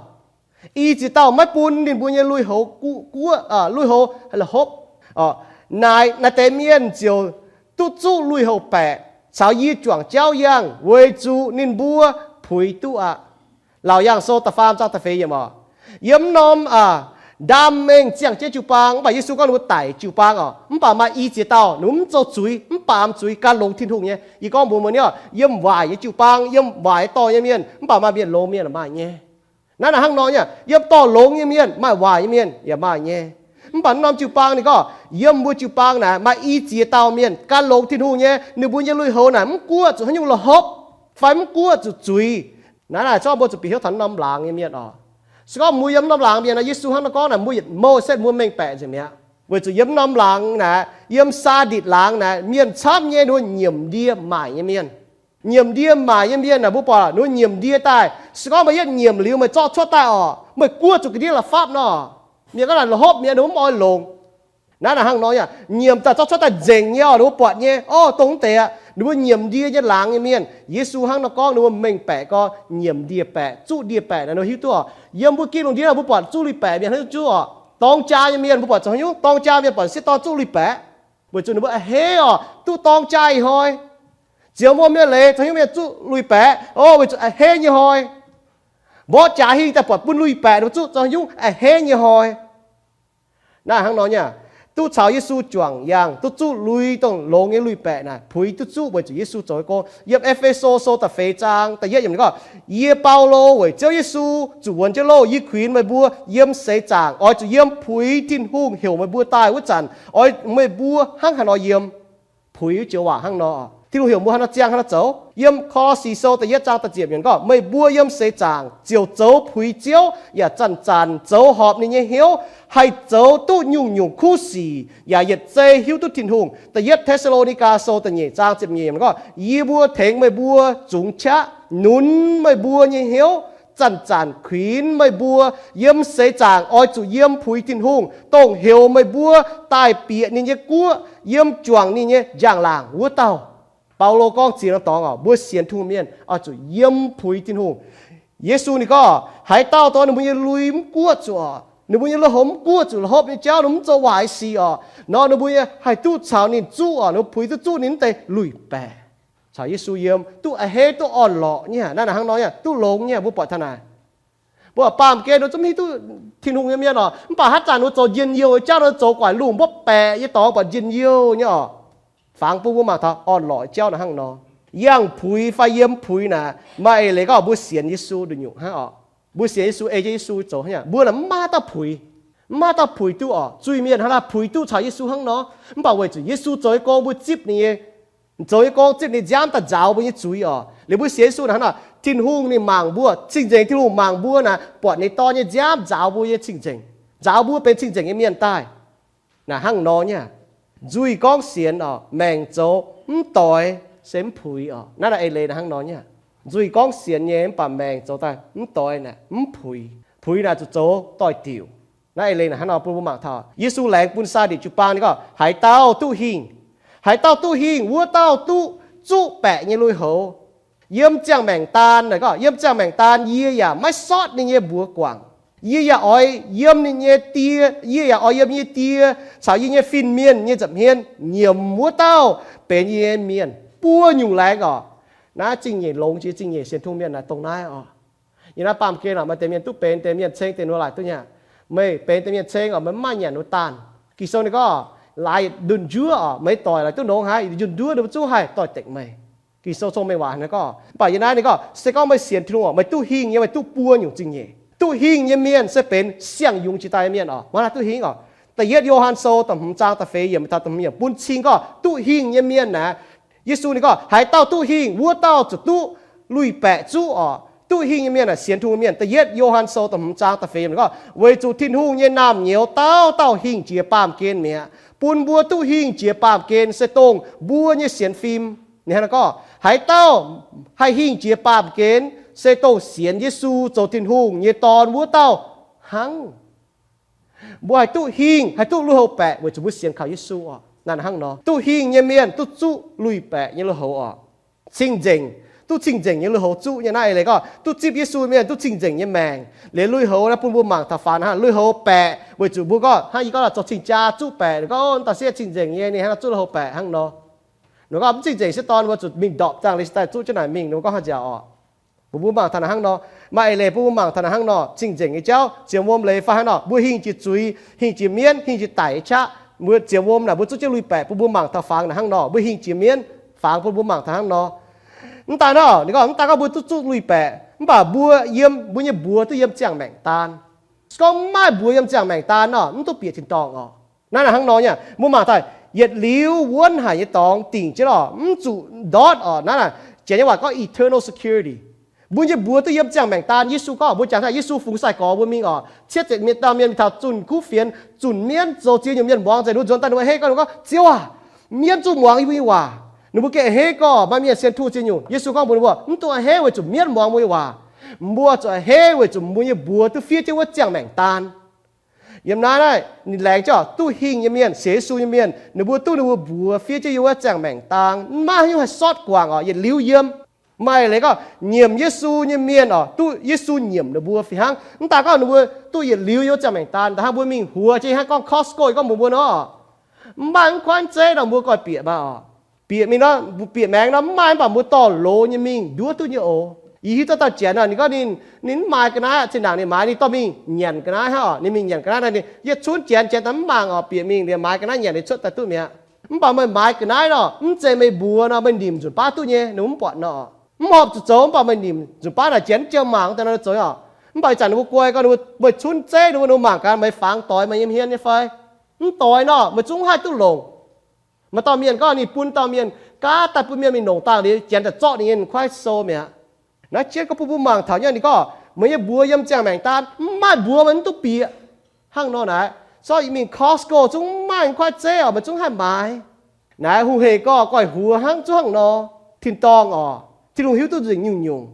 I ziex dauh maiv bun ninh mbuo nyei lui-houx guoqv, lui-houx la'hopv. Naaic, naaiv deix mienh ziouc duqv zuqv lui-houx baeqc caux yie juangc jauv yangh, weic zuqc ninh mbuo puix duqv aqv. Laauc Yaangh Sou da'faam zaang da'feix yiemc oc. Yiem norm ndaam mengh ziangh jienv jiu-baang, mv baac Yesu gorngv ninh mbuo daic jiu-baang oc. Mv baac maaih i ziex dauh ninh mbuo mv zoux zuiz, mv baamz zuiz, gan longx Tin-Hungh nyei. Yie gorngv mbuox meih nyei, yiem waaic nyei jiu-baang, yiem waaic dorh nyei mienh, mv baac maaih mienh longx mienh maaih nyei. Naaiv naaic hnangv nor nyei, yiem dorh longx nyei mienh maaih waaic nyei mienh yaac maaih nyei. Mv baac norm jiu-baang ninh gorngv, yiem mbuo jiu-baang naaic maaih i ziex dauh mienh gan longx Tin-Hungh nyei, ninh mbuo nyei lui-houx naaic mv guoqv zuqc haaix nyungc la'hopv fai mv guoqv zuqc zuiz. Naaiv naaic zorqv mbuo zuqc bieqc hnyouv taux norm laangz nyei mienh oc. Se gorngv mbuo yiem norm laangz mienh nor, Yesu hnangv nor gorngv naaic, mbuo yietc mouh setv mbuo mengh baeqc nzengc mi'aqv. Weic zuqc yiem norm laangz naaic, yiem Saaditc laangz naaic, mienh camv nyei ninh mbuo nyiemc ndie maaic nyei mienh. Nyiemc ndie maaic nyei mienh naaic, mbuo buatc ninh mbuo nyiemc ndie daaih. Se gorngv meih yietv nyiemc liuz meih zorqv cuotv daaih oc, meih guoqv zuqc ga'ndiev la'fapv nor, mienh gorngv naaic la'hopv mi'aqv, ninh mbuo mv oix longc. Naaiv naaic hnangv nor nyei, nyiemc daaih zorqv cuotv daaih nzengc nyei oc, ninh mbuo buatc nyei. Orv, dongh mv deix aqv, ninh mbuo nyiemc ndie nyei laangz nyei mienh. Yesu hnangv nor gorngv ninh mbuo mengh baeqc gorngv nyiemc ndie-baeqc, zuqv ndie-baeqc naaic, ninh hiuv duqv oc. Yiem mbuo Giduc ndiev mbuo buatc zuqc lui-baeqc mienh hiuv duqv oc. Dorng jaa nyei mienh mbuo buatc zoux haaix nyungc? Dorng jaa mienh buatc sieqv dorn zuqv lui-baeqc, weic zuqc ninh mbuo a'hneiv oc, duqv dorng jaa ih hnoi. Zioux wuom nyei leiz zoux haaix nyungc mienh zuqv lui-baeqc? Orv, weic zuqc a'hneiv nyei hnoi. Mborqv jaax hingh daaih buatc bun lui-baeqc ninh mbuo zuqv zoux haaix nyungc a'hneiv nyei hnoi. Naaiv hnangv nor nyei aqv. Duqv caux Yesu juangc yangh, duqv zuqv lui dongh longx nyei lui-baeqc naaic, puix duqv zuqv weic zuqc Yesu zoux nyei gong. Yiem E^fe^so Sou da'feix zaang da'yietv yiemc ninh gorngv, Yie, Baulo, weic Ziouv Yesu zuqc wuonx jienv loh, yie kuinx meih mbuo yiem seix zaangc oix zuqc yiem puix Tin-Hungh heuc meih mbuo daaih wuov zanc, oix meih mbuo hnangv haaix nor yiem. Puix wuov joux waac hnangv nor, Tin-Hungh heuc mbuo haaix nor ziangh haaix nor zoux. Yiem Ko^lo^si Sou da'yietv zaang da'ziepc yiemc gorngv, Meih mbuo yiem seix zaangc ziouc zoux puix Ziouv, yaac zanc-zanc zoux horpc ninh nyei hnyouv, haih zoux duqv nyungc-nyungc kuv sic, yaac yietc zei hiuv duqv Tin-Hungh. Da'yietv Te^saa^lo^ni^gaa Sou da'nyeic zaang ziepc nyeic yiemc gorngv, Yie mbuo tengx meih mbuo zungx qaqv nunx meih mbuo nyei hnyouv, zanc-zanc kuinx meih mbuo yiem seix zaangc oix zuqc yiem puix Tin-Hungh, dongh heuc meih mbuo daaih bieqc ninh nyei guoqv, yiem juangc ninh nyei njang-laangc wuov dauh. Baulo gorngv ziex norm dorngx oc, mbuo sienx Tin-Hungh mienh oix zuqc yiem puix Tin-Hungh. Yesu ninh gorngv, haaix dauh dongh ninh mbuo nyei lui mv guoqv zuqc oc, ninh mbuo nyei lui-houx mv guoqv zuqc, la'hopv nyei jauv ninh mv zoux waaic sic oc, nor ninh mbuo nyei haih duqv caux ninh zuqv oc, ninh mbuo puix duqv zuqc ninh mv deix lui-baeqc caux Yesu yiem, duqv a'hneiv, duqv orn-lorqc nyei. Naaiv naaic hnangv nor nyei, duqv longx nyei, mbuo buatc taux naaic. Mbuo baamh gen ninh zungv mv hiuv duqv Tin-Hungh nyei mienh oc, mv baac haaix zanc ninh mbuo zoux njien-youh nyei jauv, ninh zoux guaix lungh mbuo baeqc nyei dorngx buatc njien-youh nyei oc. Fangx bun mbuo mangc taux orn-lorqc jauv naaic hnangv nor. Yangh puix fai yiem puix naaic, maaih eix leiz gorngv mbuo sienx Yesu nduqc nyungc hnangv oc. Mbuo sienx Yesu, ei jienv Yesu zoux hnangv. Mbuo naaic mv maaih haaix dauh puix, mv maaih haaix dauh puix duqv oc. Zuiz-mienh hnangv naaic puix duqv caux Yesu hnangv nor. Mv baac weic zuqc Yesu zoux nyei gong mbuo zipv ninh nyei, zoux nyei gong zipv ninh nziaamv daaih nzaaux mbuo nyei zuiz oc. Liuz mbuo sienx Yesu naaic hnangv naaic, Tin-Hungh ninh mangc mbuo, cing-nzengc Tin-Hungh mangc mbuo naaic, buatc ninh Dorn nyei nziaamv nzaaux mbuo nyei cing-nzengc, nzaaux mbuo benx cing-nzengc nyei mienh daaih. Naaic hnangv nor nyei aqv. Nzuih gorngv sienx oc, maengc zoux mv doix se mv puix oc. Naaiv naaic eix leiz naaic hnangv nor nyei aqv. Nzuih gorngv sienx nyei mv baac maengc zoux daaih mv doix naaic mv puix. Puix naaic zuqc zoux doix-diuc. Naaiv eix leiz naaic hnangv nor bun mbuo mangc taux Yesu laengz bun Saadicc jiu-baang ninh gorngv, haaix dauh duqv hingh, haaix dauh duqv hingh, wuov dauh duqv zuqv baeqc nyei lui-houx. Yiem ziangh maengc daan naaic gorngv, yiem ziangh maengc daan yie yaac maiv sortv ninh nyei mbuox guangc. Yie yaac oix yiem ninh nyei die, yie yaac oix yiem yie nyei die caux yie nyei fin-mienh nyei nza'hmien. Nyiemc wuov dauh benx yie nyei mienh. Buo nyungc laengz oc. Naaiv zingh nyeic longx jiex zingh nyeic sienx Tin-Hungh mienh naaic dongh naaiv oc. Yiem naaiv baamh gen oc, maaih deix mienh duqv benx deix mienh ceng deix nor laaic duqv nyei. Meih benx deix mienh ceng oc, meih mv maaih nyanc wuov daanh. Ging-Sou ninh gorngv, laaix ndunh njuov oc, meih doic laaic duqv nongx haic, ndunh njuov ninh mbuo zungv haih doix-dekc meih. Ging-Sou cong-mengh waac ninh gorngv. Mv baac yiem naaiv ninh gorngv, se gorngv meih sienx Tin-Hungh oc, meih duqv hingh nyei, meih duqv buo nyungc zingh nyeic. Duqv hingh nyei mienh se benx siang-yungz jiex daaih nyei mienh oc. Hnangv naaic duqv hingh oc. Da'yietv Yo^han Sou da'hmz zaang da'feix yiemc taux da'hmz yiemc bun cing gorngv duqv hingh nyei mienh naaic. Yesu ninh gorngv, haaix dauh duqv hingh, wuov dauh zuqc duqv lui-baeqc zuqv oc. Duqv hingh nyei mienh naaic, sienx Tin-Hungh mienh. Da'yietv Yo^han Sou da'hmz zaang da'feix yiemc ninh gorngv, weic zuqc Tin-Hungh nyei naamh nyouz dauh dauh hingh jiex baamh gen mi'aqv. Bun mbuo duqv hingh jiex baamh gen se dongh mbuo nyei sienx fim. Ninh hnangv naaic gorngv, haaix dauh haih hingh jiex baamh gen se dongh sienx Yesu zoux Tin-Hungh nyei Dorn wuov dauh hnangv. Mbuo haih duqv hingh, haih duqv lui-houx baeqc weic zuqc mbuo sienx kaux Yesu oc. Naaiv hnangv nor, duqv hingh nyei mienh duqv zuqv lui-baeqc nyei lui-houx oc. Cing-nzengc, duqv cing-nzengc nyei lui-houx zuqv nyei. Naaiv eix leiz gorngv duqv zipv Yesu mienh duqv cing-nzengc nyei maengc. Liuz lui-houx naaiv bun mbuo mangc taux faaux hnangv lui-houx baeqc weic zuqc mbuo gorngv hnangv yie gorngv laaix zoux cing-jaa zuqv baeqc, gorngv da'sieqv cing-nzengc nyei ninh hnangv zuqv lui-houx baeqc hnangv nor. Ninh gorngv mv cing-nzengc se dorn mbuo zuqc mingh ndorpc zaangh leiz se daaih zuqv jienv naaic mingh, ninh mbuo gorngv haaix nziaauc oc. Bun mbuo mangc taux naaic hnangv nor, maaih eix leiz bun mbuo mangc taux naaic hnangv nor, cing-nzengc nyei jauv, zienx wuom leiz fai hnangv nor, mbuo hingh jiex zuiz, hingh jiex mienv, hingh jiex daic nyei qaqv, mbuo zienx wuom naaic mbuo zuqv jienv lui-baeqc, bun mbuo mangc taux fangx naaic hnangv nor, mbuo hingh jiex mienv, fangx bun mbuo mangc taux hnangv nor. Mv daaih nor, ninh gorngv mv daaih gorngv mbuo duqv zuqv lui-baeqc, mv baac mbuo yiem, mbuo nyei mbuox duqv yiem ziangh maengc daan. Se gorngv mv maaih mbuox yiem ziangh maengc daan nor, mv duqv bieqc tin-dorngh oc. Naaiv naaic hnangv nor nyei, mbuo mangc daaih yietc liuz wuonv haic nyei dorngx dingc jienv oc, mv zuqc ndortv oc. Naaiv naaic Janx nyei waac gorngv eternal security. Mbuo nyei mbuox duqv yiem ziangh maengc daan. Yesu gorngv, mbuo jangx daaih Yesu fungx sai-gorx mbuo mingh oc, cietv ziepc dauh mienh mingh taux zunh kuv fienx, zunh mienv zoux ziex nyungc mienh muangx nzengc, ninh mbuo nzuonx daaih ninh mbuo a'hneiv gorngv, Ziouv aac, mienv zungv muangx yie mbuo nyei waac. Ninh mbuo gengh a'hneiv gorngv maaih mienh sienx Tin-Hungh ziex nyungc. Yesu gorngv mbuox ninh mbuo, mv dungx a'hneiv weic zuqc mienv muangx mbuo nyei waac. Mbuo zuqc a'hneiv weic zuqc mbuo nyei mbuox duqv fiev jienv wuov ziangh maengc daan. Yiem naaiv naaiv ninh laengz jienv duqv hingh nyei mienh, sienx Yesu nyei mienh, ninh mbuo duqv ninh mbuo mbuox fiev jienv yiem wuov ziangh maengc daan, mv maaih haaix nyungc haih sortv guangc oc, yietc liuz yiem. Maaih leiz gorngv nyiemc Yesu nyei mienh oc, duqv Yesu nyiemc ninh mbuo fih hnangv. Mv daaih gorngv ninh mbuo duqv yietc liuz yiem wuov ziangh maengc daan, da'hnangv mbuo mingh huox jiex hnangv gorngv Costco gorngv mbuox mbuo nor, mv maaih mv kuaaiv zeiv nor mbuo goiv bieqc maah oc. Bieqc mingh nor, bieqc maengx nor mv maaih, mv baac mbuo dorh loz nyei mingh nduov duqv nyei oc. Yie hiuv duqv dauh janx nor, ninh gorngv ninh, ninh mv maaih ga'naaiv, zinh ndaangc ninh maaiz, ninh dorh mingh nyanc ga'naaiv hnangv oc. Ninh mingh nyanc ga'naaiv, ninh, yie cunv janx, janx daaih mv mangc oc, bieqc mingh liuz maaiz ga'naaiv nyanc, ninh cuotv daaih duqv mi'aqv. Mv baac meih maaiz ga'naaiv nor, mv zeiz meih mbuox nor, meih nimc nzunc baav duqv nyei, ninh mv buatc nor. Mv horpc zuqc zoux, mv baac meih nimc nzuqc baav naaic, janx mv jouh mangc daaih nor zoux oc. Mv baac ih zanc ninh mbuo guai gorngv, ninh mbuo, meih cunv zeiv, ninh mbuo, ninh mbuo mangc gaax meih fangx doix meih nyei hmien nyei fai? Mv doix nor, meih zungv haih duqv longc. Maaih dauh mienh gorngv ninh bun dauh mienh gaav daaih, bun mienh mingh nongc dangh liuz, janx daaih zorqv ninh nyei kuaaiv sou mi'aqv. Naaiv jienv gorngv bun mbuo mangc taux nyei, ninh gorngv meih nyei mbuox yiem ziangh maengc daan, mv maaih mbuox meih mv duqv bieqc. Hnangv nor naaic, zorqv yie mingh Costco zungv mv maaih kuaaiv zeiv oc, meih zungv haih maaiz. Naaiv hungh hec gorngv, goiv-huoz hnangv, zungv hnangv nor. Tin-dorngh oc, Tin-Hungh hiuv duqv nzengc nyungc-nyungc.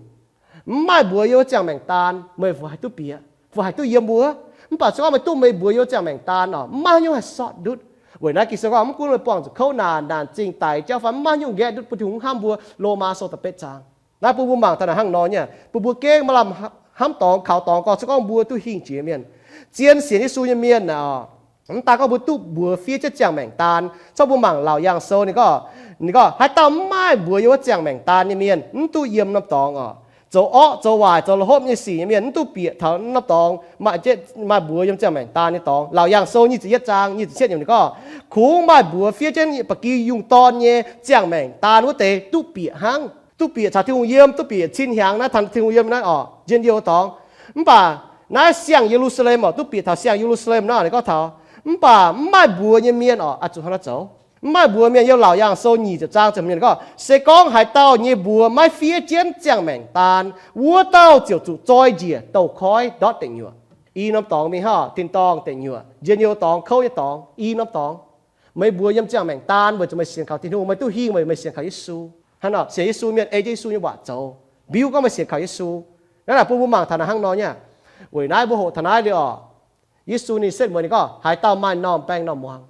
Mv maaih mbuox yiem wuov ziangh maengc daan, meih fu haih duqv bieqc, fu haih duqv yiem wuov. Mv baac se gorngv meih duqv meih mbuox yiem wuov ziangh maengc daan oc, mv maaih nyungc haih sortv ndutv. Weic naaiv Ging-Sou gorngv, mv gunv meih buangh zuqc kouv naanc, naanc zingh daic jauv fai, mv maaih nyungc nqaeqv ndutv bun Tin-Hungh hnamv mbuo. Lomaa Sou da'betv zaang. Naaiv bun mbuo mangc taux naaic hnangv nor nyei, bun mbuo gengh maaih lamh hnamv dorngx kaux dorngx gorngv, se gorngv mbuo duqv hingh jiex mienh, zien sienx Yesu nyei mienh naaic oc, mv daan gorngv mbuo duqv mbuox fiev jienv ziangh maengc daan. Zorqv mbuo mangc Laauc Yaangh Sou ninh gorngv, ninh gorngv, haaix dauh mv maaih mbuox yiem wuov ziangh maengc daan nyei mienh mv duqv yiem norm dorngx oc. Zoux orqv, zoux waaic, zoux la'hopv nyei sic nyei mienh mv duqv bieqc taux norm dorngx, maaih, maaih mbuox yiem ziangh maengc daan nyei dorngx. Laauc Yaangh Sou nyic ziepc yietv zaang nyic ziepc cietv yiemc ninh gorngv, kungx maaih mbuox fiev jienv ba'gi yungh dorn nyei ziangh maengc daan wuov deix duqv bieqc hnangv. Duqv bieqc caux Tin-Hungh yiem, duqv bieqc cin hnyangx naaiv taux Tin-Hungh yiem naaiv oc, njien-youh dorngx. Mv baac naaiv siang-Ye^lu^saa^lem oc, duqv bieqc taux siang-Ye^lu^saa^lem naaiv ninh gorngv taux, mv baac mv maaih mbuox nyei mienh oc, oix zuqc hnangv naaiv zoux. Mv maaih mbuox mienh, yiem Laauc Yaangh Sou nyic ziepc zaang ziepc hmz gorngv, se gorngv haaix dauh nyei mbuox maiv fiev jienv ziangh maengc daan, wuov dauh ziouc zuqc zoi njiec douz-koiv ndortv deic nyuoqc. I norm dorngx mingh hnangv, tin-dorngh deic nyuoqc, njien-youh dorngx, kouv nyei dorngx, i norm dorngx. Meih mbuox yiem ziangh maengc daan weic zuqc meih sienx kaux Tin-Hungh, meih duqv hingh weic meih sienx kaux Yesu. Hnangv nor, sienx Yesu mienh ei jienv Yesu nyei waac zoux, mbiuv gorngv meih sienx kaux Yesu. Naaiv naaic bun mbuo mangc taux naaic hnangv nor nyei. Weic naaiv mbuo hoqc taux naaiv liuz oc, Yesu ninh setv mueiz ninh gorngv, haaix dauh maaih normh baeng normh muangx,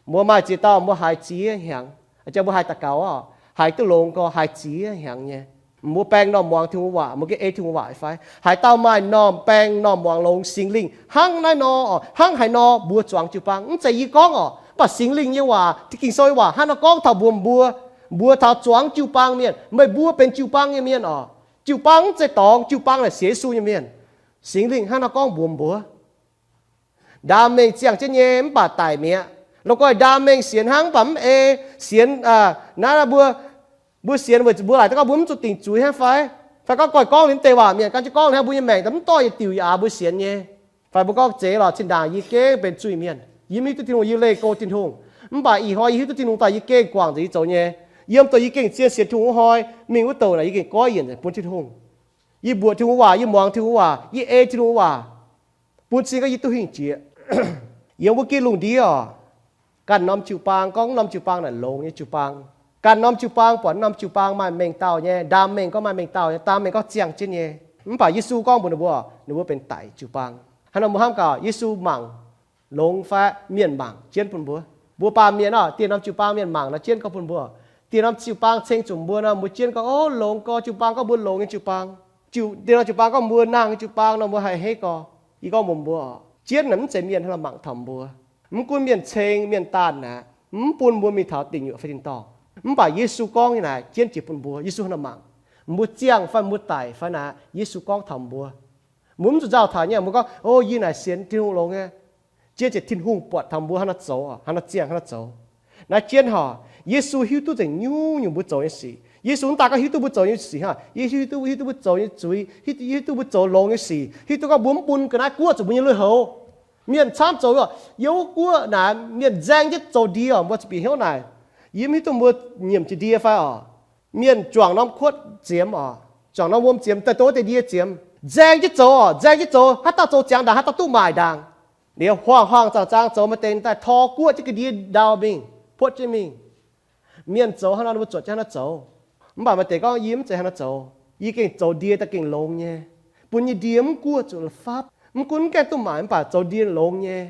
mbuo maaih ziex dauh mbuo haiz ziex hnyangx, jang mbuo haiz daux gaux oc, haiz duqv longx gorx, haiz ziex hnyangx nyei. Mbuo baeng normh muangx Tin-Hungh waac, mbuo gengh ei Tin-Hungh waac fai? Haaix dauh maaih normh baeng normh muangx longx Singx Lingh hnangv naaiv nor oc, hnangv haaix nor mbuo zuangx jiu-baang. Mv zeiz yie gorngv oc, mv baac Singx Lingh nyei waac, Ging-Sou nyei waac hnangv nor gorngv taux mbuox mbuo, mbuox taux zuangx jiu-baang mienh, meih mbuo benx jiu-baang nyei mienh oc. Jiu-baang mv zeiz dorngx, jiu-baang naaic sienx Yesu nyei mienh. Singx Lingh hnangv nor gorngv mbuox mbuo. Ndaam mengh ziangh jienv nyei mv baac daic mi'aqv. La'guaih ndaam mengh sienx hnangv mv baac mv ei sienx, naaiv mbuo, mbuo sienx weic zuqc mbuo laaic daaih gorngv mbuo mv zuqc dingc zuiz hnangv fai? Fai gorngv goiv gorngv liuz mv deix waac mienh gan jienv gorngv hnangv mbuo nyei maengc mv dorh yietc diuc yaac mbuo sienx nyei. Fai mbuo gorngv zeiz lorqc, zinh ndaangc yie gengh benx zuiz-mienh, yie mv hiuv duqv Tin-Hungh, yie leih go Tin-Hungh. Mv baac ih hnoi yie hiuv duqv Tin-Hungh daaih yie gengh guangc nzengc yie zoux nyei. Yiem dongh yie gengh zien sienx Tin-Hungh wuov hnoi mingh wuov douh naaic yie gengh goiv yienc nzengc bun Tin-Hungh. Yie mbuoqc Tin-Hungh waac, yie muangx Tin-Hungh waac, yie ei Tin-Hungh waac, bun cing gorngv yie duqv hingh jiex. Yiem wuov gitv lungh ndiev oc, ganh norm jiu-baang gorngv norm jiu-baang naaic longx nyei jiu-baang. Ganh norm jiu-baang buatc norm jiu-baang maaih mengh dauh nyei, ndaam mengh gorngv maaih mengh dauh nyei, ndaam mengh gorngv ziangh jienv nyei. Mv baac Yesu gorngv mbuox ninh mbuo, ninh mbuo benx daic jiu-baang. Hnangv nor mbuo hnamv gaax, Yesu mangc longx fai mienh mangc jienv bun mbuo? Mbuo baamh mienh oc, dieh norm jiu-baang mienh mangc nor jienv gorngv bun mbuo. Dieh norm jiu-baang ceng zuqc mbuo nor, mbuo jienv gorngv, o, longx gorx, jiu-baang gorngv mbuo longx nyei jiu-baang. Dieh norm jiu-baang gorngv mbuo nangh nyei jiu-baang nor, mbuo haih hei gorx. Yie gorngv mbuox mbuo, jienv naaic mv zeiz mienh hnangv nor mangc taux mbuo. Mv gunv mienh ceng mienh daanh aqv, mv bun mbuo mingh taux dingc nyuoqc fai tin-dorngh. Mv baac Yesu gorngv nyei naaic jienv jiex bun mbuo. Yesu hnangv nor mangc mbuo ziangh fai mbuo daic fai naaic, Yesu gorngv taux mbuo. Mbuo mv zuqc nzauh taux nyei, mbuo gorngv, o, yie naaic sienx Tin-Hungh longx nyei. Jienv jiex Tin-Hungh buatc taux mbuo hnangv nor zoux, hnangv nor ziangh, hnangv nor zoux. Naaiv jienv horc, Yesu hiuv duqv nzengc nyungc-nyungc mbuo zoux nyei sic. Yesu mv daaih gorngv hiuv duqv mbuo zoux nyei sic hnangv, yie hiuv duqv, hiuv duqv mbuo zoux nyei zuiz, hiuv duqv mbuo zoux longx nyei sic, hiuv duqv gorngv mbuo mv bun ga'naaiv guoqv zuqc mbuo nyei lui-houx. Mienh camv zoux, yiem wuov guoqv naaic mienh nzaeng jienv zoux ndie oc, mbuo zuqc bieqc hnyouv naaic. Yie mv hiuv duqv mbuo nyiemc jiex ndie fai oc. Mienh juangc norm kuotv ziemx oc, juangc norm wuom ziemx daaih dongh wuov deix ndie ziemx, nzaeng jienv zoux oc, nzaeng jienv zoux, haaix dauh zoux ziangx ndaangc haaix dauh duqv maaic ndaangc. Liuz huaang-huaang zaangh zaang zoux, maaih deix daaih tor guoqv jienv ga'ndiev ndau mingh, puotv jienv mingh. Mienh zoux hnangv nor, ninh mbuo zuotc jienv hnangv nor zoux. Mv baac maaih deix gorngv, yie mv zeiz hnangv nor zoux. Yie gengh zoux ndie daaih gengh longx nyei, bun nyei ndie mv guoqv zuqc la'fapv. Mv gunv mv gaengh duqv maaic mv baac zoux ndie longx nyei.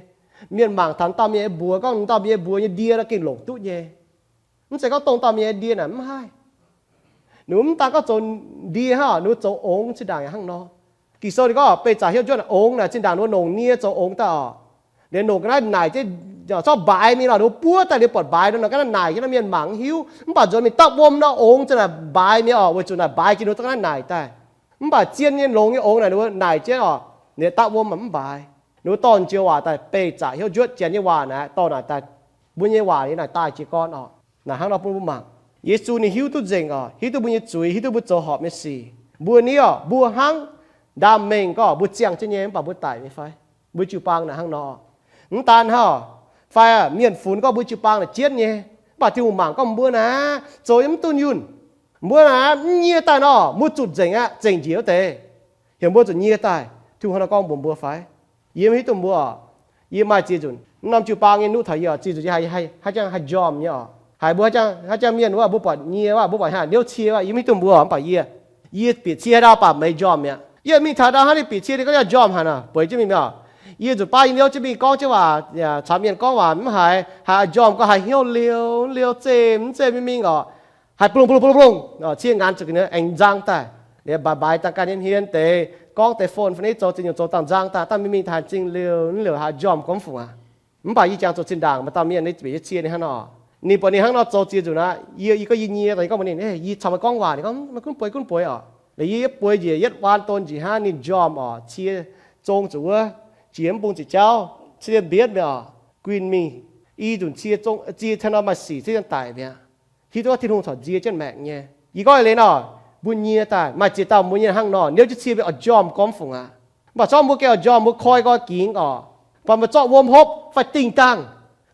Mienh mangc taux dauh mienh nyei mbuox, gorngv dauh mienh nyei mbuox nyei ndie nor gengh longc duqv nyei. Mv zeiz gorngv dongh dauh mienh nyei ndie naaic mv haih. Ninh mbuo mv daan gorngv zoux ndie hnangv, ninh mbuo zoux ongx zinh ndaangc yaac hnangv nor. Ging-Sou ninh gorngv beih zaqc hnyouv njuov naaic ongx naaic zinh ndaangc ninh mbuo longc nie zoux ongx daaih oc. Liuz longc ga'naaiv naaic jienv, zorqv mbaaix mingh lorqc, ninh mbuo buov daaih liuz buatc mbaaix nor, ga'naaiv naaic jienv naaiv mienh mangc mv hiuv. Mv baac nzuonx mingh dapv wuom nor ongx zinh naaic mbaaix mienh oc, weic zuqc naaic mbaaix jiex ninh mbuo za'ga'naaiv naaic daaih. Mv baac zien nyei longx nyei ongx naaic ninh mbuo naaic jienv oc, ninh dapv wuom mv baaix. Ninh mbuo dorh njoux waac daaih beih zaqc hnyouv njuotv janx nyei waac naaic dorh naaic daaih, mbuo nyei waac naaic daaih jiez gorn oc. Naaic hnangv nor bun mbuo mangc, Yesu ninh hiuv duqv nzengc oc, hiuv duqv mbuo nyei zuiz, hiuv duqv mbuo zoux horpc nyei sic. Mbuo ni oc, mbuo hnangv ndaamv-mengh gorngv mbuo ziangh jienv nyei mv baac mbuo daic nyei fai? Mbuo jiu-baang naaic hnangv nor. Mv daan hnangv, fai mienh funx gorngv mbuo jiu-baang naaic jienv nyei, mv baac Tin-Hungh mangc gorngv mbuo naaic zoux yiem mv dunh yunh. Mbuo naaic mv nyie daaih nor, mbuo zutc nzengc aqv, zengc njiec wuov deix. Heuc mbuo zuqc nyie daaih, Tin-Hungh hnangv nor gorngv mbuox mbuo fai? Yie mv hiuv duqv mbuo oc. Yie maaih ziex nzunc, norm jiu-baang nyei nuqv taux yie oc, ziex nzunc yie haiz, haiz jangv haih njormh nyei oc. Haiz mbuo haiz jangv mienh wuov, mbuo buatc nyie wuov, mbuo buatc haaix niouv cie wuov, yie mv hiuv duqv mbuo oc, mv baac yie, yie bieqc cie haaix ndau baac meix njormh mi'aqv. Yie mingh taux ndau hnangv ninh bieqc cie ninh gorngv yaac njormh haic nor, bueix jienv mingh mi'aqv. Yie zuqc baav yie niouv jienv mingh gorngv jienv waac, caux mienh gorngv waac mv haiz, haiz njormh gorngv haiz hnyouv liouh liouh, zemh mv zemh mingh mingh oc. Haiz blungh blungh blungh blungh, cie nqanx zuqc ninh aengx nzang daaih. Liuz mbaix mbaix dangh ganh hmien hmien deix, gorngv deix phone fai ni zoux ziex nyungc zoux dangh nzang daaih, dangh mingh mingh daaih haaix zingh liouh liouh haaix njormh gormx fungc aqv. Mv baac yie jangx zoux zinh ndaangc maaih dauh mienh ninh bieqc yie cie ninh hnangv nor. Ninh buatc ninh hnangv nor zoux ziex nzunc aqv, yie, yie gorngv yie nyie, yie gorngv mbuox ninh, yie caux meih gorngv waac. Ninh gorngv, meih gunv bueix, gunv bueix oc. Liuz yie yietv bueix njiec yietv waan don njiec hnangv ninh njormh oc, cie zong zuqc wuov, jiex mv bung ziepc jauv, cie mbietv mi'aqv oc, guinh mingh. I nzunc cie zong, cie hnangv nor maaih sic, cie daic mi'aqv. Hiuv duqv Tin-Hungh corc nzie jienv maengc nyei. Yie gorngv leiz nor, mbuo nyie daaih, maaih ziex dauh mbuo nyei hnangv nor, niouv jienv cie mbietv oix njormh gormx fungc aqv. Mv baac corc mbuo gengh oix njormh, mbuo koi nqoi gingx oc, fai mbuo zorqv wuom hopv fai dingh dangh,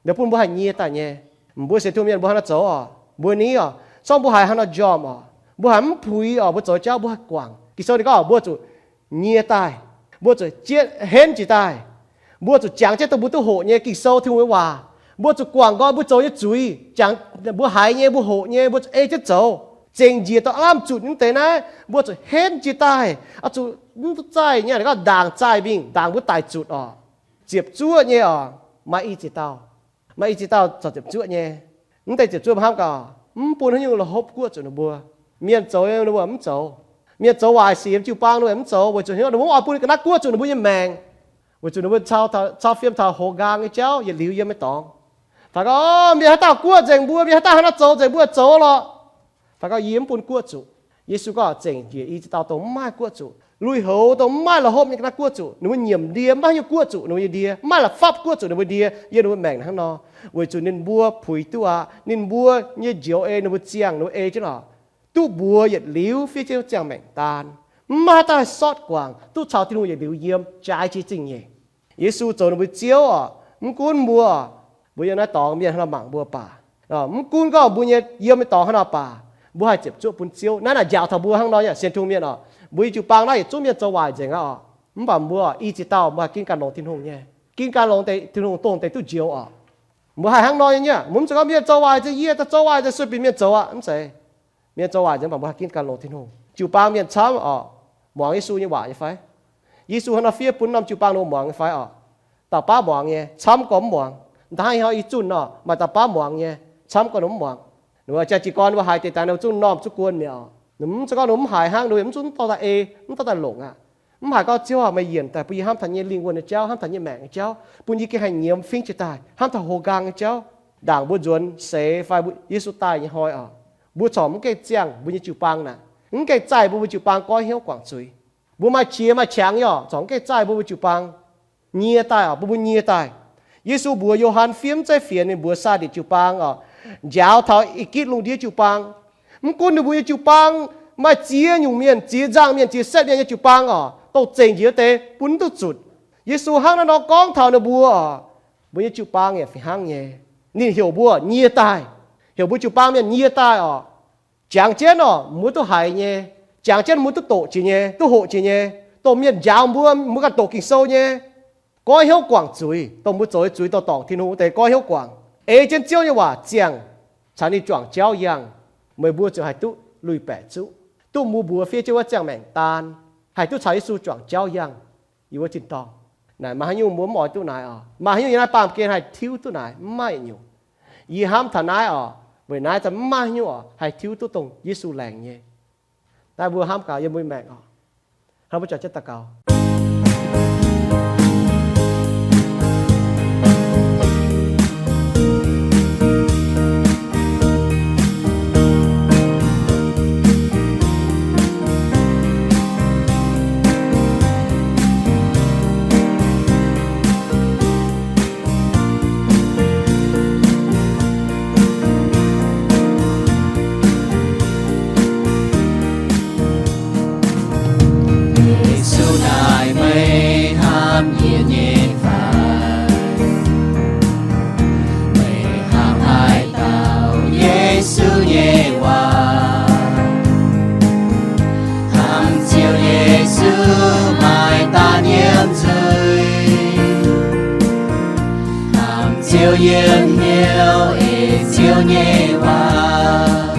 mbuo bun mbuo haih nyie daaih nyei. Mbuo sienx Tin-Hungh mienh mbuo hnangv nor zoux oc, mbuo ni oc, corc mbuo haiz hnangv nor njormh oc, mbuo haiz mv puix oc, mbuo zoux jauv mbuo haih guangc. Ging-Sou ninh gorngv mbuo zuqc nyie daaih, mbuo zuqc jienv henv jiex daaih, mbuo zuqc jangx jienv dongh mbuo duqv hoqc nyei Ging-Sou, Tin-Hungh nyei waac. Mbuo zuqc guangc nqoi mbuo zoux nyei zuiz, jangx mbuo haiz nyei, mbuo hoqc nyei, mbuo zuqc ei jienv zoux. Zengc njiec dongh aav lamh zutc nyei deix naaiv, mbuo zuqc henv jiex daaih, oix zuqc mv duqv zaih nyei, gorngv ndaangc zaih mingh, ndaangc mbuo daic zutc oc. Ziepc zuoqv nyei oc, maaih i ziex dauh, maaih i ziex dauh corc ziepc zuoqv nyei. Mv deix ziepc zuoqv mbuo hnamv gaax, mv bun haaix nyungc la'hopv guoqv zuqc ninh mbuo. Mienh zoux ninh mbuo mv zoux. Mienh zoux waaic sic yiem jiu-baang ninh mbuo mv zoux, weic zuqc haaix nyungc, ninh mbuo mv oix bun ga'naaiv guoqv zuqc ninh mbuo nyei maengc. Weic zuqc ninh mbuo cau, cau fiem taux houx nqaang nyei jauv yietc liuz yiem nyei dorngx. Fai gorngv, mienh haaix dauh guoqv nzengc mbuo, mienh haaix dauh hnangv naaiv zoux nzengc mbuo zoux lorqc. Fai gorngv, yie mv bun guoqv zuqc. Yesu gorngv, zengc njiec i ziex dauh dongh mv maaih guoqv zuqc, lui-houx dongh mv maaih la'hopv nyei ga'naaiv guoqv zuqc, ninh mbuo nyiemc ndie, mv maaih haaix nyungc guoqv zuqc ninh mbuo nyei ndie, mv maaih la'fapv guoqv zuqc ninh mbuo ndie yiem ninh mbuo maengc hnangv nor. Weic zuqc ninh mbuo puix duqv aqv, ninh mbuo nyei njoux ei, ninh mbuo ziangh ninh mbuo ei jienv oc, duqv mbuox yietc liuz fiev jienv ziangh maengc daan. Mv maaih haaix dauh haih sortv guangc, duqv caux Tin-Hungh yietc liuz yiem, jaaix jiex zingh nyeic. Yesu zoux ninh mbuo Ziouv oc, mv gunv mbuo, mbuo yiem naaiv dorngx mienh hnangv nor mangc mbuo baac, mv gunv gorngv mbuo nyei yiem nyei dorngx hnangv nor baac, mbuo haih ziepc zuoqv bun Ziouv. Naaiv naaic njaaux taux mbuo hnangv nor, sienx Tin-Hungh mienh oc, mbuo nyei jiu-baang naaiv yietc zungv mienh zoux waaic nzengc aqv oc. Mv baac mbuo i ziex dauh mbuo haih ginv ganh longx Tin-Hungh nyei, ginv ganh longx deix Tin-Hungh dongh deix duqv njoux oc. Mbuo haih hnangv nor nyei, mbuo mv zeiz gorngv mienh zoux waaic nzengc, yie daaih zoux waaic nzengc, sueih binc mienh zoux aqv, mv zeiz. Mienh zoux waaic nzengc baac mbuo haih ginv ganh longx Tin-Hungh. Jiu-baang mienh camv oc, muangx Yesu nyei waac nyei fai? Yesu hnangv nor fiev bun norm jiu-baang ninh mbuo muangx nyei fai oc? Dauh baav muangx nyei, camv gorx mv muangx. Da'hnangv ih hnoi i zunh nor, maaih dauh baav muangx nyei, camv gorx ninh mv muangx. Ninh mbuo jaa jiez gorn ninh mbuo haiz deix daaih ninh mbuo zungv m'normh zuqv guon mi'aqv oc. Ninh mbuo mv zeiz gorngv ninh mbuo mv haiz hnangv, ninh mbuo mv zungv dorh daaih ei, mv dorh daaih longc aqv. Mv haiz gorngv, Ziouv aac, meih yienc daaih bun yie hnamv taux nyei lingh wuonh nyei jauv, hnamv taux nyei maengc nyei jauv, bun yie gengh haih nyiemz fingx jiex daaih, hnamv taux houx nqaang nyei jauv, ndaangc mbuo nzuonx seix fai Yesu daaih nyei hnoi oc, mbuo corc mv gaengh ziangh mbuo nyei jiu-baang naaic, mv gaengh zaih mbuo mbuo jiu-baang goiv hnyouv guangc zuiz. Mbuo maaih qiex maaih qangx nyei oc, corc mv gaengh zaih mbuo mbuo jiu-baang nyie daaih oc, bun mbuo nyie daaih. Yesu mbuox Yo^han fiev mv zeiz fienx, ninh mbuox Saa^nditc jiu-baang oc, njaaux taux Egiptc lungh ndiev jiu-baang. Mv gunv ninh mbuo nyei jiu-baang maaih ziex nyungc mienh, ziex nzangc mienh, ziex setv mienh nyei jiu-baang oc, dongh zengc njiec wuov deix bun mv duqv zutc. Yesu hnangv naaiv nor gorngv taux ninh mbuo oc, mbuo nyei jiu-baang yaac fih hnangv nyei. Ninh heuc mbuo nyie daaih, heuc mbuo jiu-baang mienh nyie daaih oc. Jangx jienv oc, mbuo duqv haiz nyei. Jangx jienv mbuo duqv doqc jiex nyei, duqv hoqc jiex nyei. Dongh mienh njaaux mbuo, mbuo ganh doqc Ging-Sou nyei. Goiv hnyouv guangc zuiz, dongh mbuo zoux nyei zuiz, dongh dorngc Tin-Hungh wuov deix goiv hnyouv guangc. Ei jienv Ziouv nyei waac ziangh, caux ninh juangc jauv yangh, meih mbuo ziouc haih duqv lui-baeqc zuqv, duqv mbuo mbuox fiev jienv wuov ziangh maengc daan, haih duqv caux Yesu juangc jauv yangh. Yie mbuo tin-dorngh naaic, maaih haaix nyungc mbuo mv oix duqv naaic oc? Maaih haaix nyungc yiem naaiv baamh gen haih tiuv duqv naaic? Mv maaih nyungc. Yie hnamv taux naaiv oc, weic naaiv za'gengh mv maaih haaix nyungc oc haih tiuv duqv dongh Yesu laengz nyei. Naaiv mbuo hnamv gaax yiem mbuo maengc oc. Hnamv mbuo juangc jienv daux gaux. Yiem hnyouv ei Ziouv nyei waac,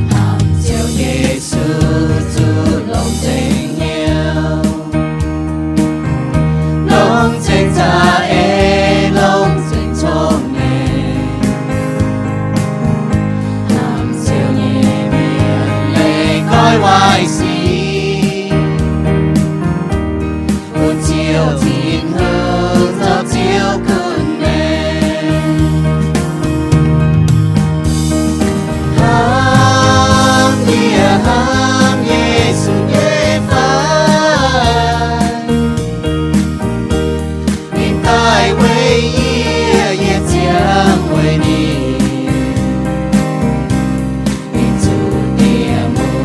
hnamv Ziouv Yesu zuqc longx nzengc hnyouv, longx nzengc za'eix, longx nzengc cong-mengh. Hnamv Ziouv nyei mienh leiz goiv waaic sic, bun Ziouv Tin-Hungh zoux Ziouv gunv maengx. Hnamv yie, hnamv Yesu nyei fai? Ninh daaih weic yie, yie ziangh weic ninh. Ninh zuqc dieh mun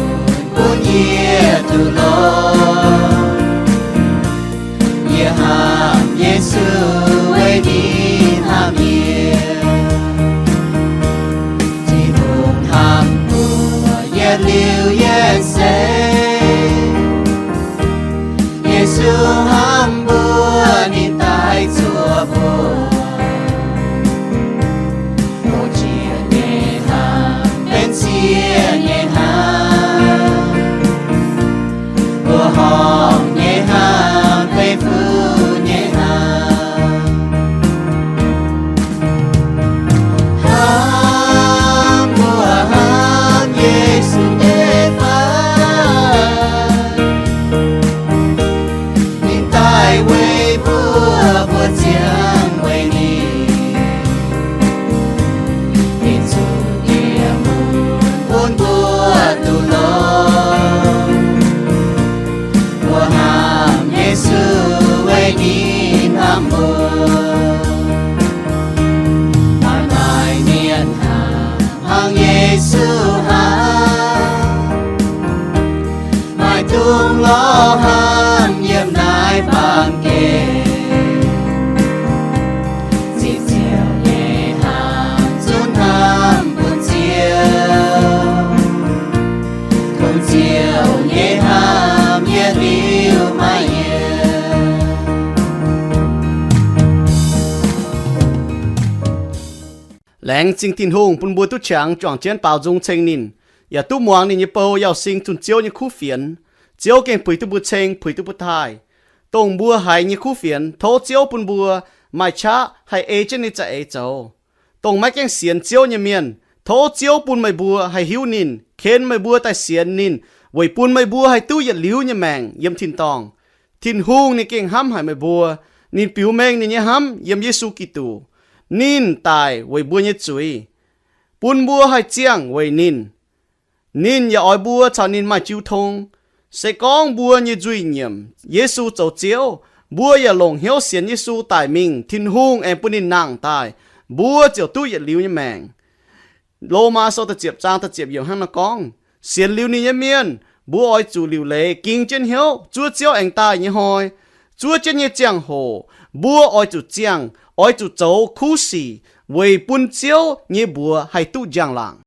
bun yie duqv longx. Yie hnamv Yesu weic ninh hnamv yie. Tin-Hungh hnamv mbuo yietc liuz yietc seix. Yesu hnamv mbuo, ninh daaih zuov mbuo. Hungh jiex nyei hnamv benx sieqv nyei hnamv. Mbuo horngc nyei hnamv benx fuqv nyei hnamv. Hnamv mbuo hnamv Yesu nyei fai? Ninh daaih weic mbuo, mbuo ziangh weic ninh. Ninh zuqc dieh mun bun mbuo duqv longx. Mbuo hnamv Yesu weic ninh hnamv mbuo. Maaih maaih mienh hnangv, hnangv Yesu hnangv, maaih dungx lorz hnamv yiem naaiv baamh gen. Ziex ziouc nyei hnamv zungv hnamv bun Ziouv. Kungx Ziouv nyei hnamv yietc liuz maiv yienc. Laengz zingh Tin-Hungh bun mbuo duqv qangx juangc jienv baaux nzung ceng ninh, yaac duqv muangx ninh nyei bou Yauz Sing zunh Ziouv nyei kuv fienx. Ziouv gengh puix duqv mbuo ceng, puix duqv mbuo taaih. Dongh mbuo haiz nyei kuv fienx, tov Ziouv bun mbuo maaih qaqv haih ei jienv ninh za'eix zoux. Dongh maiv gaengh sienx Ziouv nyei mienh, tov Ziouv bun meih mbuo haih hiuv ninh, ken meih mbuo daaih sienx ninh, weic bun meih mbuo haih duqv yietc liuz nyei maengc yiem tin-dorngh. Tin-Hungh ninh gengh hnamv haic meih mbuo. Ninh biux mengh ninh nyei hnamv yiem Yesu Giduc. Ninh daic weic mbuo nyei zuiz, bun mbuo haih ziangh weic ninh. Ninh yaac oix mbuo caux ninh maaih jiu tong. Se gorngv mbuo nyei nzuih nyiemc Yesu zoux Ziouv, mbuo yaac longc hnyouv sienx Yesu daic mingh, Tin-Hungh aengx bun ninh nangh daaih, mbuo ziouc duqv yietc liuz nyei maengc. Lomaa Sou da'ziepc zaang da'ziepc yiemc hnangv naaiv gorngv, sienx liuz ninh nyei mienh, mbuo oix zuqc liuc leiz ging jienv hnyouv zuov Ziouv aengx daaih nyei hnoi. Zuov jienv nyei ziangh hoc, mbuo oix zuqc ziangh, oix zuqc zoux kuv sic weic bun Ziouv nyei mbuox haih duqv njang-laangc.